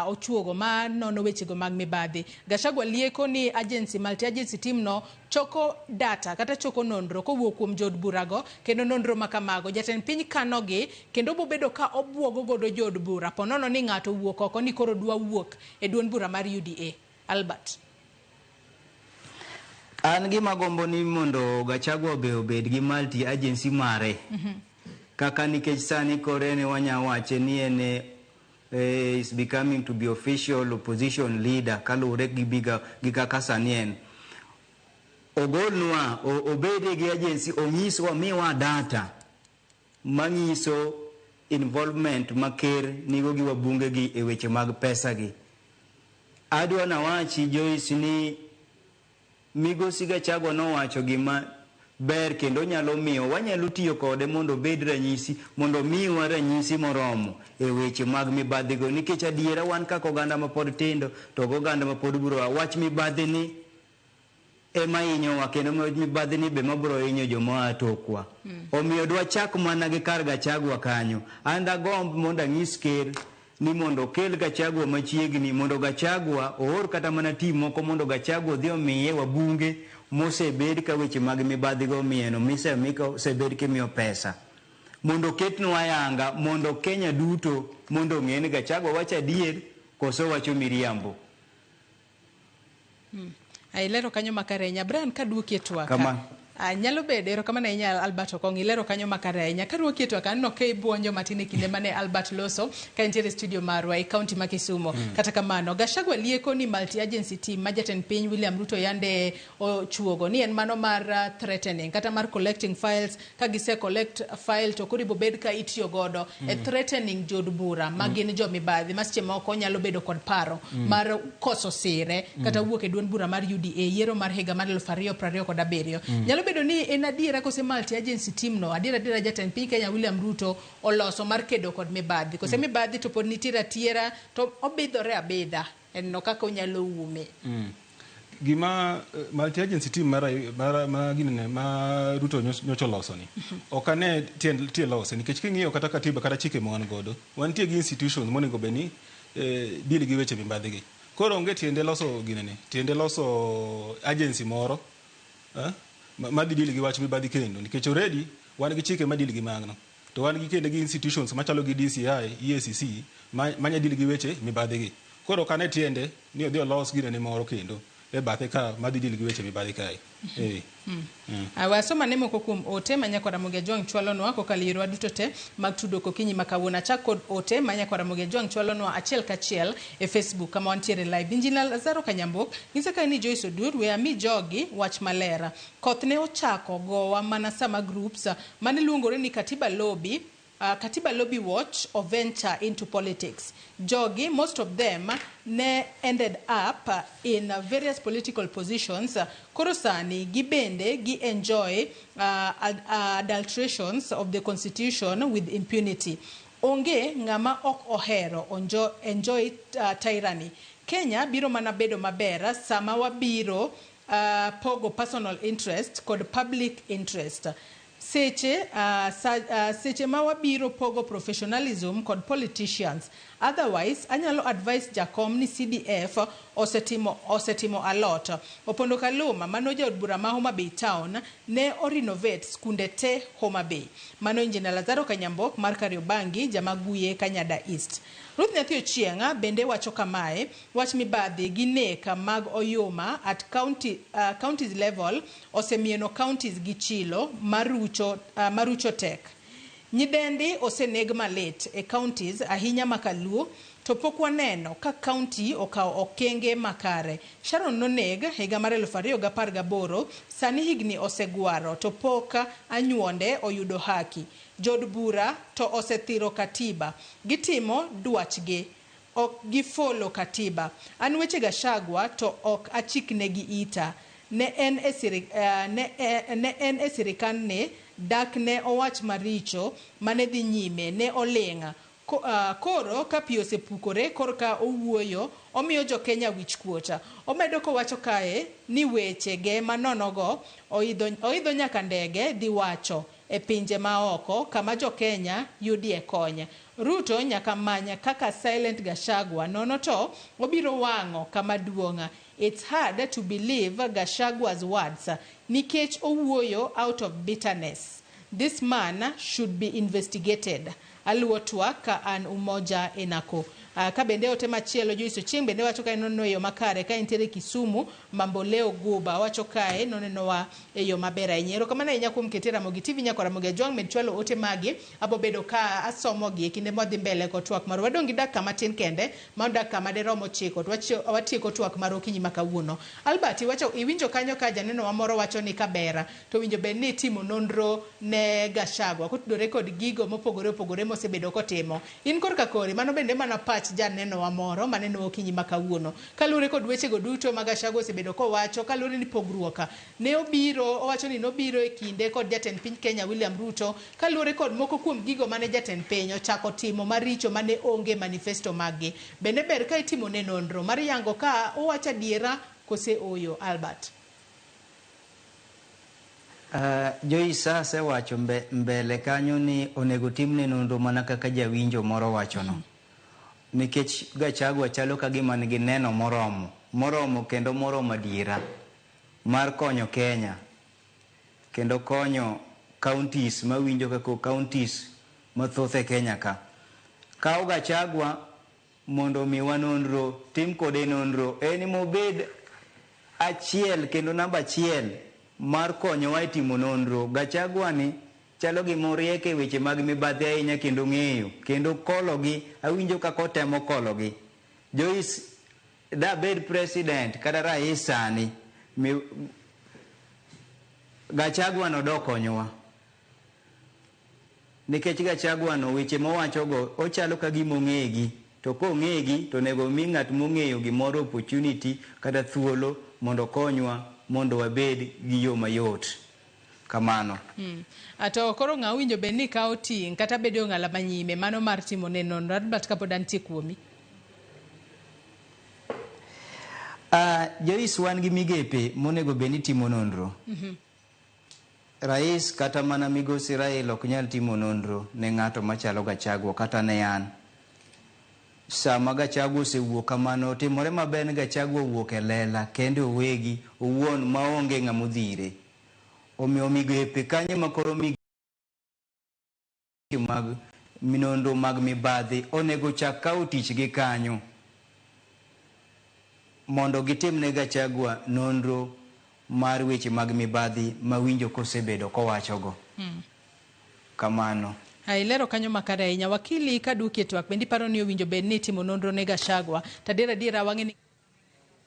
ochuogo ma nono wechego mag mibadhi. Gachagua lieko ni agency multi agency team no choko data kata choko nonro kowuok kuom jood burago kendo nonro ma kamago jatend piny kanogi kendo bobedo ka obuogo godo jood bura ponono ni ng'ato owuok oko ni koro dwa wuok e duond bura mar UDA. Albert. An gima gombo ni mondo Gachagua be obed gi multi agency mare. Kaka nikech sani koro en wanya wache ni en is becoming to be official opposition leader kaluwore gi biga gi kaka sani en. Ogolnwa, obede gi agency, onyiswa, miwa data manyiso involvement ma ker nigo gi wabunge gi e weche mag pesa gi. Adwa nawachi Joyce ni migosi Gachagua nowacho gima ber kendo nyalo miyo wanyalo tiyo kode mondo obed ranyisi mondo miwa ranyisi moromo e weche mag mibadhi go nikech adiera wan kaka oganda mapod tindo to gi oganda mapod biro wach mibadhi ni ema hinyowa kendo mibadhi ni be mabiro hinyo joma oa tokwa. Omiyo dwachak mana gi kar Gachagua kanyo. An dagomb mondo anyis ker ni mondo okel Gachagua machiegni mondo Gachagua oor kata mana team moko mondo Gachagua odhi omiye wabunge mosebed ka weche mag mibadhi go omieno misebed kimiyo pesa. Mondo oketnwa ayanga mondo Kenya duto mondo ong'e ni Gachagua wacho adier koso wacho miriambo. Ilero kanyo makare ahinya. Brian, kaduoki e twak. Kama. Nyalo bedo, erokamano ahinya Albert Okong', ilero kanyo makare ahinya. Kaduoki e twak, aneno ka ibuonjo matin e kinde mane Albert loso ka entiere e studio marwa e kaunti ma Kisumu. Kata kamano, Gachagua lieko ni multi-agency team ma jatend piny William Ruto yande ochuogo ni en mano mar threatening kata mar collecting files. Ka gise collect file to koro ibobed ka itiyo godo e threatening jood bura ma gin jo mibadhi ma seche moko nyalo bedo kod paro mar koso sire kata wuok e duond bura mar UDA yiero mar higa mar 2027. Nyalo bedo ni en adiera kose multi agency team no adiera adiera jatend piny Kenya William Ruto oloso mar kedo kod mibadhi kose mibadhi to pod nitiere atiera to obidhore abidha en no kaka onyalo ume. Gima multi agency team mar mar ma ginene ma Ruto nyocha oloso ni ok ane tie lose nikech king'iyo kata katiba kata chike ma wan godo wantie gi institutions monego bed ni deal gi weche mibadhi gi. Koro onge tiende loso ginene tiende loso agency moro madhi deal gi wach mibadhi kendo nikech already wan gi chike ma deal gi magno to wan gi kendo gi institutions machalo gi DCI, EACC manya deal gi weche mibadhi gi. Koro ok ane tiende ni odhi olos ginene moro kendo e bathe ka madhi deal gi weche mibadhi kae. Wasoma ne moko kuom ote ma Nyakwar Ramogi Ajwang' chwalonwa kokalo e yorewa duto te mag tudruok okinyi ma kawuono. Achak kod ote ma Nyakwar Ramogi Ajwang' chwalonwa achiel kachiel e Facebook kama wantiere live. Injinia Lazaro Kanyambok nyisa kae ni Joyce Odur we ami jogi wach maler. Koth ne ochako gowa mana sama groups mane luongore ni Katiba Lobby Katiba Lobby Watch or venture into politics. Jogi, most of them, ne ended up in various political positions. Koro sani, gibende, gi enjoy adulterations of the constitution with impunity. Onge ng'ama ok ohero enjoy tyranny. Kenya biro mana bedo maber sama wabiro pogo personal interest kod public interest. Seche, seche ma wabiro pogo professionalism kod politicians. Otherwise, anyalo advise Jakom ni CDF osetimo a lot. Opondo Kaluma, mano jaod bura ma Homa Bay Town, ne orenovate skunde te Homa Bay. Mano Engineer Lazaro Kanyambok mar Kariobangi, Jamaguye, Kanyada East. Ruth Nyathi Ochieng' bende wacho kamae, wach mibadhi gi nek mag oyuma at counties level osemieno counties gi chilo marucho tek. Nyidendi oseneg malit e counties ahinya makaluo to pok waneno ka county okawo okenge makare. Sharon noneg higa mar 2018, sani higni osegwaro to pok anyuonde oyudo haki. Jood bura to osethiro katiba. Gitimo dwachgi. Ok gifolo katiba. An weche Gachagua to ok achiknegi ita. Ne en e sirikandni dak ne owach maricho mane dhi nyime ne oling'. Koro ka pi osepukore korka owuoyo omiyo jo-Kenya wich kuot. Omedo kowacho kae ni weche ge manonogo oidho nyaka ndege dhi wacho e pinje maoko kama jo-Kenya yudie kony. Ruto nyaka many kaka Silent Gachagua nono to obiro wang'o kama duong'. It's hard to believe Gachagua's words nikech owuoyo out of bitterness. This man should be investigated. Aluwo twak ka an Umoja Enako. Ka bende ote machielo Joyce Ochieng' bende wacho kae nono e yo makare ka entiere Kisumu Mamboleo Guba wacho kae nonenowa e yo maber ahinya. Erokamano ahinya kuom kete Ramogi TV nyaka Ramogi Ajwang' med chwalo ote magi abobedo ka asomogi e kinde mwadhi mbele kod twak marwa. Wadong' gi dakika matin kende ma dakika maderom 9 to watieko twak mar okinyi ma kawuono. Albert iwacho iwinjo kanyo ka janeno wa moro wacho ni kabera to winjo bed ni itimo nonro ne Gachagua kotudore kod gigo mopogore opogore mosebedo kotimo. In korka kori mano bende mana pach janeno wa moro maneno okinyi ma kawuono. Kaluwore kod wechego duto ma Gachagua osebedo kowacho, kaluwore ni pogruok ne obiro, owacho ni nobiro e kinde kod jatend piny Kenya William Ruto, kaluwore kod moko kuom gigo mane jatend piny ochako timo maricho mane onge manifesto maggi. Bende ber ka itimo ne nonro mar yango ka owacho adiera kose oyo. Albert. Joyce asewacho mbele kanyo ni onego timne nonro mana kaka jawinjo moro wachono. Nikech Gachagua chalo ka gima nigi neno moromo kendo moromo adiera mar konyo Kenya kendo konyo counties mawinjo kaka counties mathoth e Kenya ka. Kaw Gachagua mondo omiwa nonro, tim kode nonro, en mobed achiel kendo namba achiel mar konyowa e timo nonro. Gachagua ni chalo gima oriek e weche mag mibadhi ahinya kendo ng'eyo kendo kologi, awinjo kaka otemo kologi. Joyce, dabed president kata rais sani, Gachagua no dokonyowa. Nikech Gachagua no weche mowachogo ochalo ka gima ong'egi, to kong'egi to onego mi ng'at mong'eyo gimoro opportunity kata thuolo mondo okonywa mondo wabed gi yo mayot. Kamano. To koro ng'a winjo bed ni kawo ting' kata bedo ng'ala manyime mano mar timo ne nonro. Albert kapod antie kuomi. Joyce, wan gi migepe monego bed ni timo nonro. Rais kata mana migosi Raila ok nyal timo nonro ne ng'ato machalo Gachagua kata ne an. Sama Gachagua osewuok kamano, timore maber ni Gachagua owuok e lela kende owegi owuon maonge ng'ama odhire. Omiyo migepe kanyo ma koro migepe mag nonro mag mibadhi onego chak kawo tich gi kanyo mondo gitim ne Gachagua nonro mar weche mag mibadhi mawinjo kosebedo kowachogo. Kamano. Ilero kanyo makare ahinya. Wakili kaduoki e twak bende iparo ni owinjo bed ni itimo nonro ne Gachagua. To adier adiera wang'e ni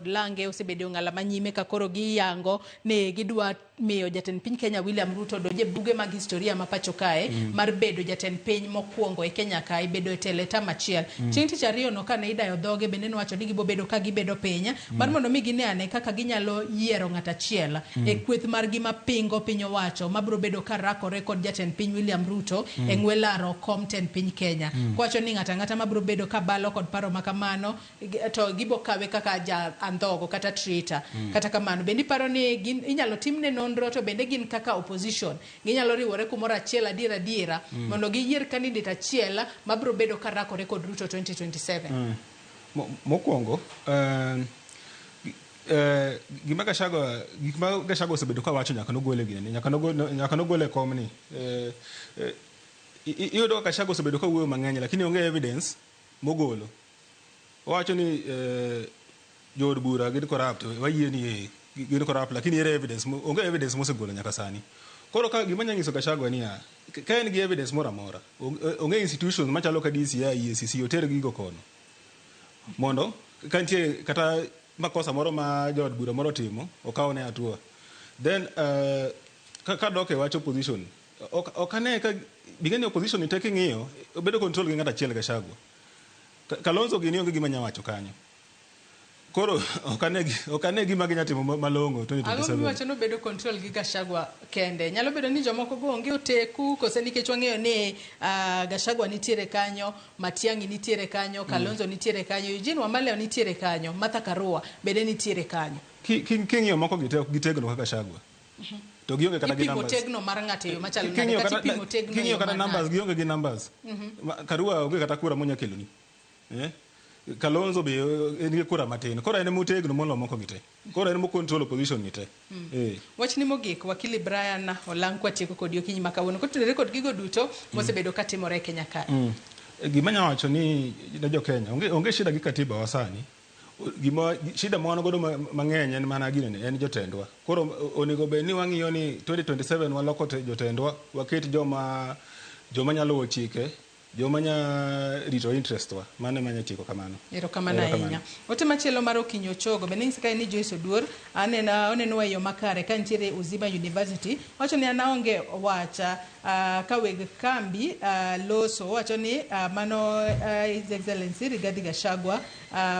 lange osebedo ng'ala manyime ka koro giyango ni gidwa miyo jatend piny Kenya William Ruto donje buge mag historia ma pacho kae mar bedo jatend piny mokwongo e Kenya kae bedo e telo e tam achiel. Chieng' tich ariyo no kane idayo dhoge bende nowacho ni gibobedo ka gibedo piny mar mondo mi gine ane kaka ginyalo yiero ng'at achiel e kweth margi mapingo piny owacho mabiro bedo ka rakore kod jatend piny William Ruto e ng'we laro kom tend piny Kenya. Kowacho ni ng'ato ang'ata mabiro bedo ka balo kod paro ma kamano to gibo kawe kaka ja andhogo kata traitor. Kata kamano bende iparo ni gin inyalo timne nonro to bende gin kaka opposition ginyalo riwore kumoro achiel adiera adiera mondo giyier candidate achiel mabiro bedo ka rakore kod Ruto 2027. Mokwongo gima Gachagua gik ma Gachagua osebedo ka wacho nyaka nogole ginene nyaka nogole kom ni iyudo ka Gachagua osebedo ka wuoyo mang'eny lakini onge evidence mogolo. Owacho ni jood bura gin corrupt, wayie ni gin corrupt, lakini ere evidence? Onge evidence mosegolo nyaka sani. Koro ka gima anya nyiso Gachagua niya, ka en gi evidence moro amora, onge institutions machalo ka DCI, EACC, oter gigo kono mondo ka nitie kata makosa moro ma jood bura moro otimo, okawne hatua. Then ka dok e wach opposition, ok ane ka bing'e ni opposition ni te king'iyo obedo control gi ng'at achiel, Gachagua. Kalonzo gini onge gima nya wacho kanyo. Koro ok ane gima ginya timo malong'o Ang'o 2027. miwacho ni obedo control gi Gachagua kende? Nyalo bedo ni jomoko go onge oteku kose nikech wang'eyo ni Gachagua nitiere kanyo, Matiang'i nitiere kanyo, Kalonzo nitiere kanyo, Eugene Wamalwa nitiere kanyo, Martha Karua bende nitiere kanyo. King'iyo moko gi te ok gitegno kaka Gachagua. To gionge kata gi Ipimo numbers. tegno mar ng'ato e yo machalo nade? King'iyo Kata kata ipimo tegno e king'iyo yo kata manade? numbers, gionge gi numbers. Karua onge kata kura monya keloni. Eh? Kalonzo be en gi kura matin. Koro en motegno molo moko gi te. Koro en mo control opposition ni te. Wachni mogik, Wakili Brian Olang', kwatieko kodi okinyi ma kawuono kotudore kod gigo duto mosebedo katimore e Kenya kae. Gima anya wacho ni ne jo Kenya onge shida gi katiba wa sani. Gima shida ma wan godo mang'eny en mana ginene en jotendwa. Koro onego bed ni wang'iyo ni 2027 waloko jotendwa, waket joma nyalo luwo chike, joma nya rito interest wa. Mano ema anya tieko kamano. Erokamano Erokamano. ahinya. Ote machielo mar Okinyi Ochogo bende nyisa kae ni Joyce Oduor anena onenowa e yo makare ka nitiere Uzima University. Wacho ni an aonge wach ka weg kambi loso. Wacho ni mano His Excellency Rigathi Gachagua,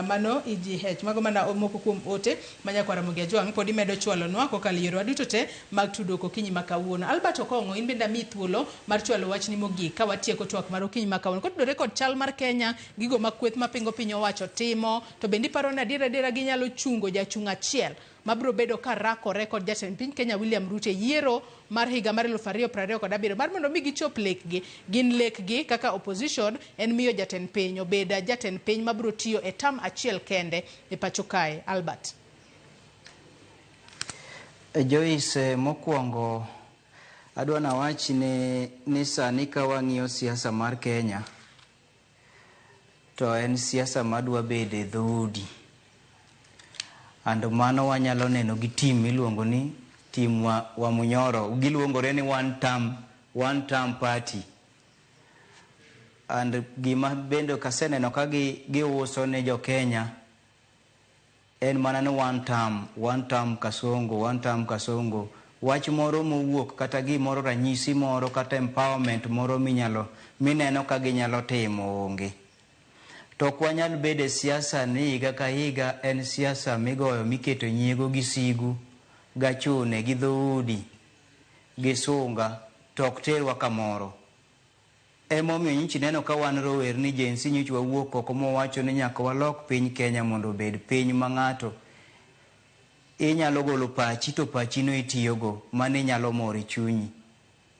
mano EGH. Mago mana moko kuom ote ma nyakwar Ramogi Ajwang' pod imedo chwalonwa kokalo e yorewa duto te mag tudruok okinyi ma kawuono. Albert Okong'o, in bende amiyi thuolo mar chwalo wachni mogik ka watieko twak mar okinyi ma kawuono. Kotudore kod chal mar Kenya, gigo ma kweth mapingo piny owacho timo, to bende iparo ni adier adiera ginyalo chungo jachung' achiel mabiro bedo ka rakore kod jatend piny Kenya William Ruto e yiero mar higa mar 2027 mar mondo mi gichop lekgi. Gin lekgi kaka opposition en miyo jatend piny obed jatend piny mabiro tiyo e tam achiel kende e pacho kae. Albert. Joyce, mokwongo adwa nawach ni sani ka wang'iyo siasa mar Kenya to en siasa madwa bedo e dhoudi. And mano wanyalo neno gi team miluongo ni team wa Munyoro. Giluongore ni one term party. And gima bende kaseneno ka giuso ne jo Kenya en mana ni one term Kasongo, one term Kasongo. Wach moro mowuok kata gimoro ranyisi moro kata empowerment moro minyalo mineno ka ginyalo timo onge. To ok wanyal bedo e siasa ni higa ka higa en siasa migoyo miketo nyiego gi sigu gachune gi dhoudi gi sunga to ok terwa kamoro. Emomiyo nyocha ineno ka wan rowerni Gen Z nyocha wawuok oko mwawacho ni nyaka walok piny Kenya mondo obed piny ma ng'ato inyalo golo pachi to pachino itiyogo mano inyalo moro e chunyi.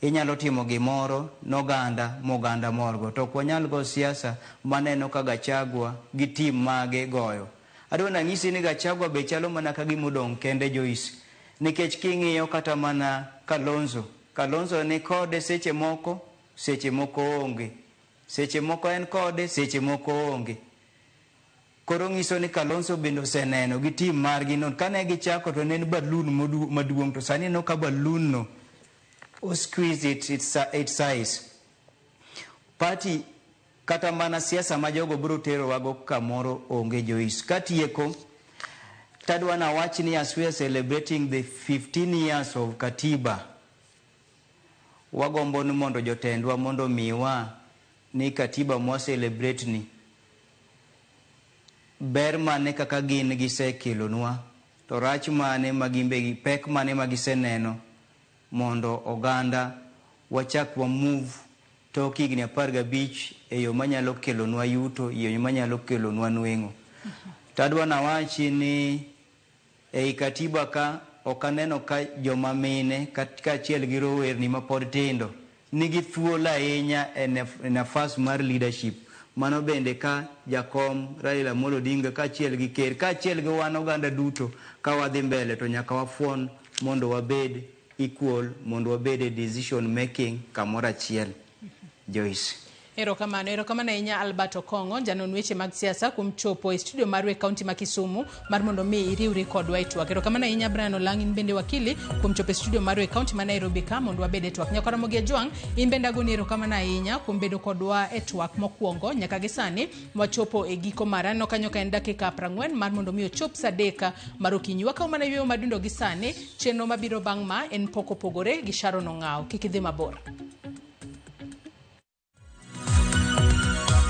Inyalo timo gimoro noganda moganda morgo. To ok wanyal go siasa maneno ka Gachagua gi team mage goyo. Adwa nanyisi ni Gachagua be chalo mana ka gima odong' kende Joyce. Nikech king'iyo kata mana Kalonzo, Kalonzo ni kode seche moko, seche moko onge. Seche moko en kode, seche moko onge. Koro ng'iso ni Kalonzo bende oseneno gi team margi no. Kane gichako to ne en balloon maduong' to sani ineno ka balloon no o squeeze its size. Party kata mana siasa ma jogo biro terowago kamoro onge Joyce. Katieko, Tadwa nawach ni as we are celebrating the 15 years of Katiba, wagombo ni mondo jotendwa mondo omiwa ni katiba mwa celebrate ni ber mane kaka gin gisekelonwa to rach mane ma gimbe pek mane ma giseneno mondo oganda wachak wa move tok higni 15 e yo manyalo kelonwa yuto, e yo manyalo kelonwa nweng'o. Tadwa nawachi ni ei katiba ka ok aneno ka joma mine kaachiel gi rowerni mapod tindo nigi thuolo ahinya e nafas mar leadership. Mano bende ka jakom Raila Amolo Odinga kaachiel gi ker kaachiel gi wan oganda duto ka wadhi mbele to nyaka wafuon mondo wabed equal, mondo wabed e decision making kamoro achiel. Joyce. Erokamano, erokamano ahinya Albert Okong'o, janon weche mag siasa kuom chopo e studio marwa e kaunti ma Kisumu mar mondo mi iriwri kodwa e twak. Erokamano ahinya Brian Olang', in bende wakili kuom chopo e studio marwa e kaunti ma Nairobi ka mondo wabed e twak. Nyaka Ramogi Ajwang', in bende agoni erokamano ahinya kuom bedo kodwa e twak mokwongo nyaka gi sani wachopo e giko mara. Aneno kanyo ka en dakika 40 mar mondo mi ochop sa 3 mar okinyi. Wakawo mana yueyo madundo gi sani, chenro mabiro bang' ma en pok opogore gi Sharon Ong'aw. Kik idhi mabor.